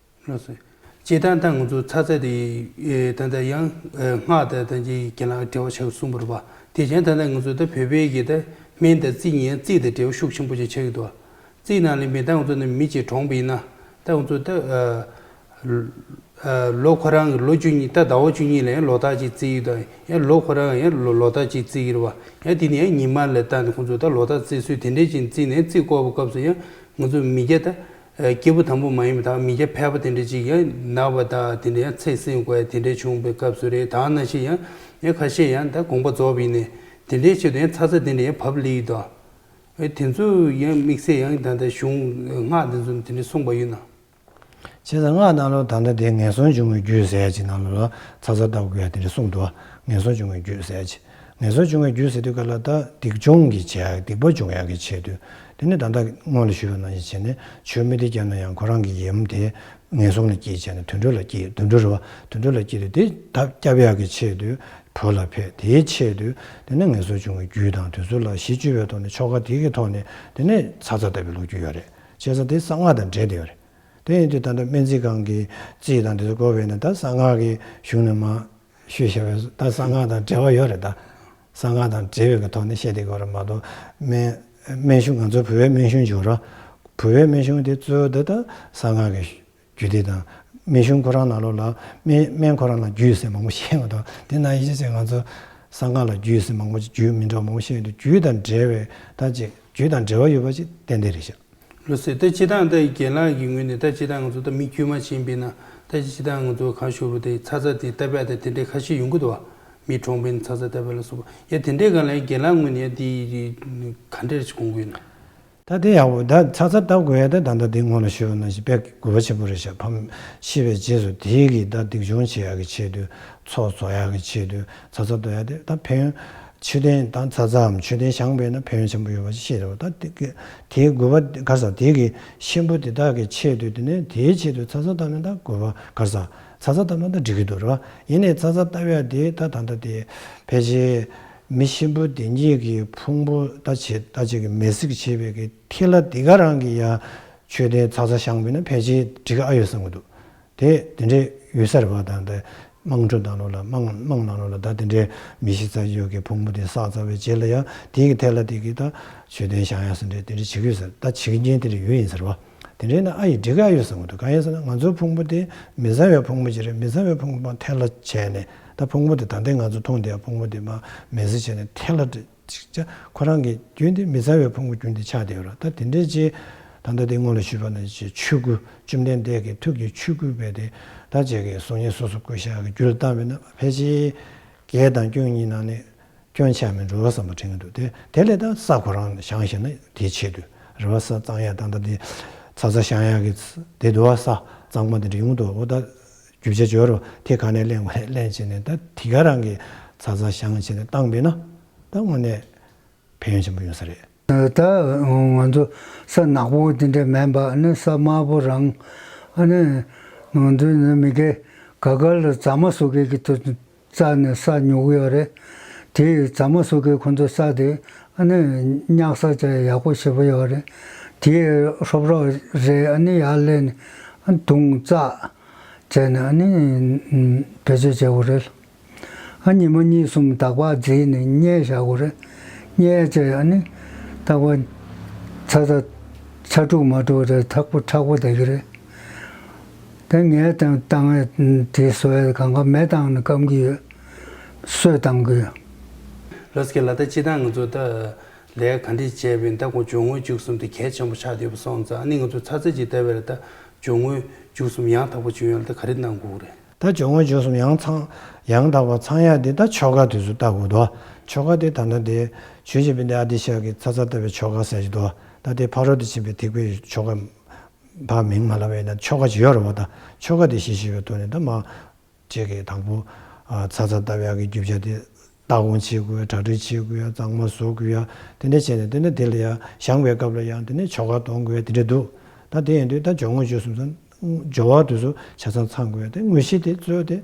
ལགས་སོ། སྤྱིར་བཏང་ད་ང་ཚོ་ཚ་ཚ་དེ། ཨེ། ད་ལྟ་ཡང་། ཨེ། སྔགས་དང་། ད་ཅི་རྒན་ལགས་འབྲེལ་བ་ཆགས་གསུངས་པ་རེད་པ། དེ་བྱས་ད་ལྟ་ང་ཚོ་ད་བོད་པའི་གི་ད་སྨན་དང་རྩིས་ཡིན་ཡང་རྩིས་དང་འབྲེལ་བ་ཤུགས་ཆེན་པོ་ཅིག་ཆགས་ཀྱི་འདུག། རྩིས་ནང་ལ་མི། ད་ང་ཚོ་ནི་མི་གཅིག་གྲོངས་པ་ཡིན་ན། ད་ང་ཚོ་ད། ཨ། ལོ་ཁོ་རང་གི་ལོ་བཅུ་གཉིས། ད་ཟླ་བ་བཅུ་གཉིས་ལ་ཡང་ལོ་རྟགས་ཅིག་བརྩི་ཡི་དང་། ཡང་ལོ་ཁོ་རང་ཡང་ལོ་ལོ་རྟགས་ཅིག་བརྩི་གི་རེད་བ། ཡང་དེ་ནས་ཡང་ཉི་མ་ལ་བལྟས་ནས་ཁོང་ཚོ་ད་ལོ་རྟགས་བརྩི་སྲོལ་དེ་འདྲས་ཅིག་བརྩིས་ནས་བརྩི་བསྐོར་བའི་སྐབས་སུ་ཡང་ང་ཚོ་མི་སྐྱ་ད་སྐྱེས་བུ་དམ་པོ་མ་ཡིན་པ་དང་མི་སྐྱ་ཕལ་པ་དེ་འདྲས་ཅིག་ཡང་ན་བ་དང་དེ་འདྲས་ཡང་ཚེ་བསྲིང་དགོས་ཡ་དེ་འདྲས་བྱུང་བའི་སྐབས་སུ་རེད། ད་ནང་བཞིན་ཡང་ཡང་ཁ་ཤས་ཡང་ད་དགོངས་པ་རྫོགས་པ་ཡིན་ནས་དེ་འདྲས་ཆེད་དུ་ཡང་ཚ་ཚ་དེ་འདྲས་ཡང་བབས་ལེ་ཡི་དང་། དེ་ཚོ་ཡང་དམིགས་བསལ་ཡང་ད་ལྟ་གཞུང་སྔགས་དེ་ཚོ་དེ་འདྲས་གསུངས་པ་ཡོད་ན། བྱས་ཙང་སྔགས་ནང་ལོགས་ད་ལྟ་དེ་ངན་སོང་འབྱུང་བའི་རྒྱུ་ཟེར་ཡ་ཅིག་ནང་ལོགས་ལ་ཚ་ཚ་བཏབ་དགོས་ཡ་དེ་འདྲ་གསུངས་འདུག་ངན་སོང་འབྱུང་བའི་རྒྱུ་ཟེར་ཡ་ཅིག་ངན་སོང་འབྱུང་བའི་རྒྱུ་ཟེར་དུས་ག་ལ་ད་སྡིག་སྦྱོང་གི་བྱས་སྡིག་པ་འབྱུང་ཡ་གི་ཆེད་དུ། དེ་ནི་ད་ལྟ་སྔོན་ལ་ཞུས་པ་ནང་བཞིན་བྱས་ནས་ཆོས་མི་དེ་བརྒྱབ་ན་ཡང་ཁོ་རང་གི་ཡུམ་དེ་ངན་སོང་ལ་སྐྱེས་བྱས་ནས་དུད་འགྲོ་ལ་སྐྱེས། དུད་འགྲོ་རེད་བ། དུད་འགྲོ་ལ་སྐྱེས་དུས་དེ་ད་བསྐྱབ་ཡ་གི་ཆེད་དུ་བོད་ལ་ཕེབས། དེའི་ཆེད་དུ་དེ་ནི་ངན་སོང་འབྱུང་བའི་རྒྱུ་དང་དེ་ཚོ་ལ་གཞི་བཅོལ་བའི་ཐོག་ནས་ཆོ་ག་དེ་གི་ཐོག་ནས་དེ་ནི་ཚ་ཚ་བཏབ་པའི་ལོ་རྒྱུས་ཡོད་རེད། བྱས་ཙང་དེ་གསང་སྔགས་དང་འབྲེལ་བསྡད་ཡོད་རེད། དེ་ཡིན་དུས་ད་ལྟ་སྨན་རྩིས་ཁང་གི་རྩིས་དང་དེ་ཚོ་དགོས་པས་ན་ད་གསང་སྔགས་ཀྱི་གཞུང་ནས་མར་ཞུས་བཞག་པས། ད་གསང་སྔགས་དང་འབྲེལ་བ་ཡོད་རེད། ད་གསང་སྔགས་དང་འབྲེལ་བའི་གི་ཐོག་ནས་བཤད་བསྡད་དགོས་རེད་མ་གཏོགས། སྨན་སྨན་གཞུང་ང་ཚོ་བོད་པའི་སྨན་གཞུང་འབྱོར་ར། བོད་པའི་སྨན་གཞུང་དེ་གཙོ་བོ་དེ་ད་གསང་སྔགས་ཀྱི་རྒྱུད་སྡེ་དང་། སྨན་གཞུང་ཁོ་རང་ནང་ལོགས་ལ་སྨན་སྨན་ཁོ་རང་ལ་རྒྱུད་ཟེར་མང་པོ་བཤད་མ་གཏོགས། དེ་ནང་བཞིན་བྱས་ང་ཚོ་གསང་སྔགས་ལ་རྒྱུད་ཟེར་མང་པོ་ཅིག་རྒྱུད་མི་འདྲ་བ་མང་པོ་བཤད་ཡོད་དུས་རྒྱུད་དང་འབྲེལ་བའི་ད་ཅིག་རྒྱུད་དང་འབྲེལ་བ་ཡོད་པ་ཅིག་ཏན་ཏན་རེད་ཤག་ལགས་སོ། ད་སྤྱིར་བཏང་ད་རྒན་ལགས་ཀྱི་ངོས་ནས་ད་སྤྱིར་བཏང་ང་ཚོ་ད་མི་དཀྱུས་མ་ཕྱིན་པས་ན་ད་སྤྱིར་བཏང་ང་ཚོ་གང་ཞུ་རུ་དེ་ཚ་ཚ་དེ་བཏབ་ཡ་དེ་དེ་འདྲའི་ཁ་ཤས་ཡོང་གི་འདུག་བ། མི་གྲོངས་པས་ན་ཚ་ཚ་བཏབ་ཡ་ལ་སོགས་པ་ཡ་དེ་འདྲའི་སྒང་ལ་རྒན་ལགས་ངོས་ནས་ཡ་དེ་ག་འདྲ་ཞིག་དགོངས་ཀྱི་ཡོད་ན། ད་དེ་ཡག་པོ། ད་ཚ་ཚ་བཏབ་དགོས་ཡ་དེ་ད་ལྟ་དེ་སྔོན་ལ་ཞུས་པ་ནང་བཞིན་དཔེ་དགོས་པ་ཆེན་པོ་རེད་ཤག་ཕ་མ་ཤི་བའི་རྗེས་སུ་དེའི་གི་ད་སྡིག་སྦྱོང་བྱེད་ཡ་གི་ཆེད་དུ་ཚོགས་རྫོགས་ཡ་གི་ཆེད་དུ་ཚ་ཚ་བཏབ་ཡ་དེ་ད་ཕན་ཡོན། མཆོད་རྟེན་དང་ཚ་ཚའམ་མཆོད་རྟེན་བཞེངས་པས་ན་ཕན་ཡོན་ཆེན་པོ་ཡོད་པ་ཞིག་ཤེས་རེད་བ། ད་དེ་གི་དེའི་དགོས་པ་ག་རེ་ཟ། དེ་གི་གཤིན་པོ་དེ་དག་གི་ཆེད་དུ་དེ་ནས་དེའི་ཆེད་དུ་ཚ་ཚ་བཏབ་ན་ད་དགོས་པ་ག་རེ་ཟ། ཚ་ཚ་བཏབ་ན་ད་འགྲིག་གི་འདུག་རེད་བ། ཡིན་ནའི་ཚ་ཚ་བཏབ་ཡ་དེ་ད་ད་ལྟ་དེ་ཕལ་ཆེར་མི་གཤིན་པོ་དེ་གཉིས་ཀྱི་ཕུང་པོ་ད་བྱེད་ད་ཅིག་གི་མེ་བསྲེགས་བྱས་པའི་གི་ཐིག་ལ་དེ་ག་རང་གི་ཡ་མཆོད་རྟེན་ཚ་ཚ་བཞེངས་པས་ན་ཕལ་ཆེར་འགྲིག་གི་ཨ་ཡོད་བསམ་གི་འདུག་དེ་དེ་འདྲའི་ཡོད་ས་རེད་བ། ད་འདི་དམངས་ཁྲོད་ནང་ལོགས་ལ་དམངས་དམངས་ནང་ལོགས་ལ་ད་དེ་འདྲའི་མི་ཤི་ཚར་ཡོད་ཀྱི་ཕུང་པོ་དེ་བསགས་ཚར་བའི་རྗེས་ལ་ཡང་དེའི་གི་ཐད་ལ་དེ་གི་ད་མཆོད་རྟེན་བཞེངས་ཡ་ཟེར་འདྲ་དེ་འདྲ་བྱེད་ཀྱི་ཡོད་ས་རེད། ད་བྱེད་ཀྱི་མཁན་དེ་འདྲ་ཡོད་ཡིན་ས་རེད་བ། དེ་འདྲའི་ན་ཨ་ཡི་འགྲིག་ག་ཡོད་བསམ་གི་འདུག་གང་ཡིན་ཟེར་ན་ང་ཚོའི་ཕུང་པོ་དེ་མི་གཙང་བའི་ཕུང་པོ་ཅིག་རེད། མི་གཙང་བའི་ཕུང་པོ་མར་ཐལ་ལ་བྱས་ནས་ད་ཕུང་པོ་དེ་ད་ལྟའི་ང་ཚོ་མཐོང་བསྡད་ཡ་ཕུང་པོ་དེ་མར་མེ་བསྲེགས་བྱས་ནས་ཐལ་ལ་ཅིག་ཅག་ཁོ་རང་གི་རྒྱུན་དེ་མི་གཙང་བའི་ཕུང་པོ་རྒྱུན་དེ་ཆགས་བསྡད་ཡོད་ར། ད་དེ་འདྲའི་ཅིག་ད་ལྟ་དེ་སྔོན་ལ་ཞུས་པ་ནང་བཞིན་ཆོས་སྐུ་བཅོམ་ལྡན་འདས་ཀྱི་ཐུགས་ཀྱི་ཆོས་སྐུ་བས་དེ་ད་ཅིག་གི་གསུང་སྙན་སོ་སོ་བསྐུར་བཞག་གི་རྒྱུད་ལ་བཏང་བས་ན་ཕལ་ཆེར་བརྒྱད་དང་སྐྱོན་གཉིས་ནང་ནས་སྐྱོན་ཆ་མེད་འགྲོ་བསམ་པ་དྲན་གྱི་འདུག་དེ་དེ་ལས་ད་ས་ཁོ་རང་བཞེངས་ཤེ་ན་དེའི་ཆེད་དུ་རེད་བ། ས་གཙང་ཡ་ད་ལྟ་དེ་ཚ་ཚ་བཞེངས་ཡ་གི་དེ་འདུག་བ། ས་གཙང་མ་དེ་འདྲ་ཡོང་འདུག་འོ་ད་རྒྱུ་ཆ་འབྱོར་རོ་དེ་ག་ནས་ལེན་དགོས་ལེན་བྱས་ནས་ད་དེ་ག་རང་གི་ཚ་ཚ་བཞེངས་བྱས་ནས་བཏང་བས་ན་ད་དངོས་གནས་ཕན་ཡོན་ཆེན་པོ་ཡོང་ས་རེད། ད་ང་ཚོ་ས་ནག་པོ་དེ་འདྲ་མིན་པ་ཨ་ནི་ས་དམར་པོ་རང་ཨ་ནི་ང་ཚོའི་ནི་མི་སྐལ་ག་ག་ལ་རྫ་མ་བཟོ་མཁན་གྱི་དུ་རྩ་ནས་ས་ཉོ་གི་ཡོད་རེད། དེ་རྫ་མ་བཟོ་མཁན་ཁོ་ཚོ་ས་དེ་ཨ་ནི་གཉགས་ས་བྱས་ཡག་པོ་ཞེ་པོ་ཡོད་རེད། དེ་ཧྲོབ་ཧྲོབ་རེད། ཨ་ནི་ཡར་ལེན་ནས་ཨ་ནི་དུང་བཙགས་བྱས་ནས་ཨ་ནི་བེད་སྤྱོད་བྱེད་དགོས་རེད། ཨ་ཉི་མ་གཉིས་གསུམ་དག་པ་བརྫིས་ནས་བསྙལ་བཞག་དགོས་རེད། བསྙལ་བྱས་ཨ་ནི་རྟག་པར་ཚ་ཚ་ཚ་འཁྲུག་མ་འཁྲུག་རེད། ཐག་པོ་མཁྲེགས་པོ་བསྡད་ཀྱི་རེད། དེ་ངས་བཏང་བཏང་ཡས་དེ་བཟོ་ཡས་གང་ག་མེ་བཏང་ནས་སྐམ་གྱི་ཡོད། སོས་བཏང་གི་ཡོད། ལགས་སོ་ལགས། ད་སྤྱིར་བཏང་ང་ཚོ་ད་ལས་ག་འདྲས་བྱས་པའི་ད་ཁོང་སྦྱོར་དངོས་བཅུ་གསུམ་དེ་གལ་ཆེན་པོ་ཆགས་བསྡད་པ་སོང་ཙང་ཨ་ནི་ང་ཚོ་ཚ་ཚ་ཅིག་བལྟས་པ་ལ་ད་སྦྱོར་དངོས་བཅུ་གསུམ་ཡང་དག་པ་བྱུང་ཡོད་ལ་ད་ག་རེ་གནང་དགོས་རེད། ད་སྦྱོར་དངོས་བཅུ་གསུམ་ཡང་ཚང་ཡང་དག་པ་ཚང་ཡག་དེ་ད་ཆོ་ག་དེ་ཚོ་ལྟ་དགོས་འདུག་ཆོ་ག་དེ་ད་ལྟ་དེ་ཆོས་རྗེ་དཔལ་ལྡན་ཨ་ཏི་ཤ་གི་ཚ་ཚ་བཏབ་པའི་ཆོ་ག་ཟེར་གྱི་འདུག་ད་དེ་ཕ་རོལ་ཏུ་ཕྱིན་པའི་ཐེག་པའི་ཆོ་ག་ཕར་མིང་མ་ལབ་པ་ཡིན་ན་ཆོ་ག་ཅིག་ཡོད་རེད་བ། ད་ཆོ་ག་དེ་ཞིབ་ཞིབ་པའི་ཐོག་ནས་ད་མ་ཅིག་གི་དང་པོ་ཚ་ཚ་བཏབ་ཡག་གི་རྒྱུ་ཆ་དེ་ལྟ་སྐོང་བྱེད་དགོས་ཡ། གྲ་སྒྲིག་བྱེད་དགོས་ཡ། གཙང་མ་བཟོ་དགོས་ཡ། དེ་འདྲ་བྱས་ནས་དེ་ནས་དེ་ལ་ཡ་བཞེངས་པའི་སྐབས་ལ་ཡང་དེ་ནས་ཆོ་ག་གཏོང་དགོས་ཡ་དེ་འདྲ་འདུག་ད་དེ་ཡིན་དུས་ད་སྦྱོར་དངོས་བཅུ་གསུམ་ཚང་སྦྱོར་བ་དེ་ཚོ་ཆ་ཚང་ཚང་དགོས་ཡ་དེ་དངོས་གཞི་དེ་གཙོ་བོ་དེ་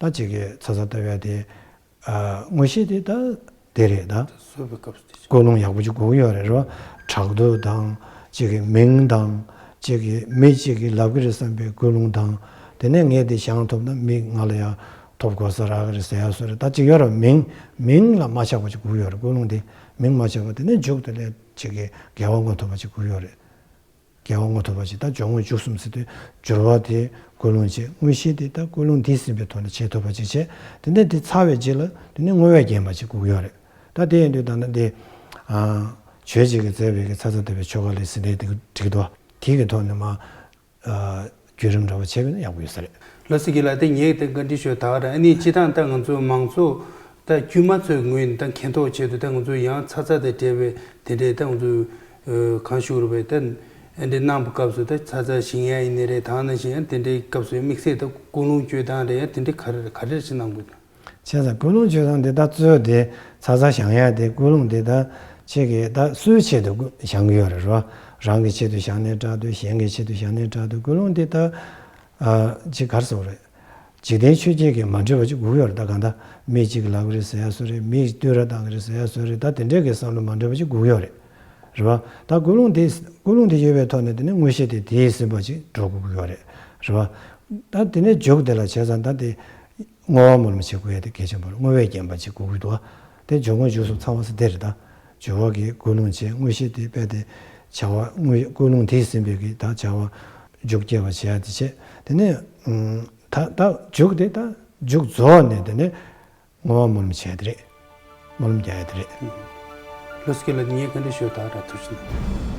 ད་ཅིག་གི་ཚ་ཚ་བཏབ་ཡ་དེ་དངོས་གཞི་དེ་ད་དེ་རེད་ད། བཟོ་བའི་སྐབས་སུ་དེ་ཀུན་སློང་ཡག་པོ་ཅིག་དགོས་ཀྱི་ཡོད་རེད་རོ། བྲག་རྡོ་དང་གཅིག་གི་མིང་དང་གཅིག་གི་མི་གཅིག་གིས་ལབ་ཀྱི་རེད་བསམ་པའི་ཀུན་སློང་དང་། དེ་ནས་ངས་དེ་བཞེངས་ཐུབ་ན་མི་ང་ལ་ཡང་ཐོབ་གོ་ས་རག་གི་རེད་ཟེར་ཡ་བཟོ་རེད། ད་ཅིག་ཡོད་ར། མིང་མིང་ལ་མ་ཆགས་པ་ཅིག་དགོས་ཀྱི་ཡོད་རེད། ཀུན་སློང་དེ་མིང་མ་ཆགས་པ་དེ་ནས་མཇུག་དེ་ལས་གཅིག་གི་དགེ་བ་བསྔོ་ཐུབ་པ་ཅིག་དགོས་ཀྱི་ཡོད་རེད། དགེ་བ་བསྔོ་ཐུབ་པ་ཅིག་ད་སྦྱོར་དངོས་མཇུག་གསུམ་ཟེར་དུས་སྦྱོར་བ་དེ་ཀུན་སློང་བྱེད། དངོས་གཞི་དེ་ད་ཀུན་སློང་དེས་ཟིན་པའི་ཐོག་ནས་བྱེད་ཐུབ་པ་ཅིག་བྱས། དེ་ནས་དེ་ཚར་བའི་རྗེས་ལ་དེ་ནས་བསྔོ་བས་བརྒྱན་པ་ཅིག་དགོས་ཀྱི་ཡོད་རེད། ད་དེ་ཡིན་དུས་ད་ནི་དེ་ཨ་ཆོས་ཅིག་གིས་མཛད་པའི་གི་ཚ་ཚ་འདི་པའི་ཆོ་ག་ལས་ཟིན་བྲིས་དེ་འགྲིག་འདུག་དེ་གི་ཐོག་ནས་མ་ཨ་བརྒྱུད་རིམ་འདྲ་བ་བྱས་པ་ན་ཡག་པོ་ཡོད་ས་རེད། ལགས་སོ། རྒན་ལགས། དེ་ངས་དེ་བཀའ་འདྲི་ཞུ་ད་ག་རང་ཨ་ནི་སྤྱི་བཏང་ད་ང་ཚོ་མང་ཚོགས་ད་དཀྱུས་མ་ཚོའི་ངོས་ནས་ད་མཁྱེན་རྟོགས་ཆེད་དུ་ད་ང་ཚོ་ཡང་ཚ་ཚ་དང་འབྲེལ་བའི་དེ་འདྲའི་ད་ང་ཚོ་ཨ་གང་ཞུ་དགོས་རེད་པས། ད་ཨ་འདྲའི་གནང་བའི་སྐབས་སུ་ད་ཚ་ཚ་བཞེངས་ཡ་ཡིན་ནི་རེད། ད་ནང་བཞིན་ཡང་དེ་འདྲའི་སྐབས་སུ་དམིགས་བསལ་ད་ཀུན་སློང་བཅོས་སྟངས་རེད། ཡང་དེ་འདྲའི་ག་རེ་ག་རེ་ཞིག་གནང་དགོས། བྱས་ཙང་ཀུན་སློང་བཅོས་སྟངས་འདི་ད་གཙོ་བོ་དེ་ཚ་ཚ་བཞེངས་ཡ་དེ་ཀུན་སློང་དེ་ད་ཁྱེད་ཀྱིས་ད་སུའི་ཆེད་དུ་བཞེངས་ཀྱི་ཡོད་རེད། རོ། རང་གི་ཆེད་དུ་བཞེངས་ནའི་འདྲ་འདུག་གཞན་གྱི་ཆེད་དུ་བཞེངས་ནའི་འདྲ་འདུག་ཀུན་སློང་དེ་ད་ཨ་ཅིག་ག་རེ་ཟེར་དགོས་རེད། འཇིག་རྟེན་ཆོས་བརྒྱད་ཀྱི་མ་འདྲེས་པ་ཅིག་དགོས་ཀྱི་ཡོད་རེད། ད་གང་ལྟར་མི་གཅིག་གིས་ལབ་ཀྱི་རེད་ཟེར་ཡ་བཟོ་རེད། མི་བསྟོད་ར་བཏང་གི་རེད་ཟེར་ཡ་བཟོ་རེད། ད་དེ་འདྲའི་གི་བསམ་བློ་མ་འདྲེས་པ་ཅིག་དགོས་ཀྱི་ཡོད་རེད། རེད་བ། ད་ཀུན་སློང་དེ་ཀུན་སློང་དེ་ཡོད་པའི་ཐོག་ནས་དེ་ནས་མངོན་ཤེས་དེ་དེས་ཟིན་པ་ཅིག་འགྲོ་དགོས་ཀྱི་ཡོད་རེད། རེད་བ། ད་དེ་ནས་མཇུག་དེ་ལ་བྱས་ཙང་ད་དེ་བསྔོ་བ་སྨོན་ལམ་བྱེད་དགོས་ཡ་དེ་གལ་ཆེན་པོ་རེད། བསྔོ་བས་བརྒྱན་པ་ཅིག་དགོས་ཀྱི་འདུག་བ། དེ་སྦྱོར་དངོས་མཇུག་གསུམ་ཚང་བ་ཟེར་དེ་རེད། ད་སྦྱོར་བ་གི་ཀུན་སློང་བྱས། མངོན་ཤེས་དེ་རྦད་དེ་བྱ་བ་དངོས་ཀུན་སློང་དེས་ཟིན་པའི་གི་ད་བྱ་བ་མཇུག་སྐྱེལ་བ་བྱེད་ཡ་དེ་བྱས། དེ་ནས་ཨུམ་ད་ད་མཇུག་དེ་ད་མཇུག་རྫོགས་ནས་དེ་ནས་བསྔོ་བ་སྨོན་ལམ་བྱས་དེ་རེད། སྨོན་ལམ་རྒྱག་ཡ་དེ་རེད། ལགས་སོ། རྒན་ལགས། ངས་བཀའ་འདྲི་ཞུ་ད་ག་རང་ཐུགས་རྗེ་གནང་།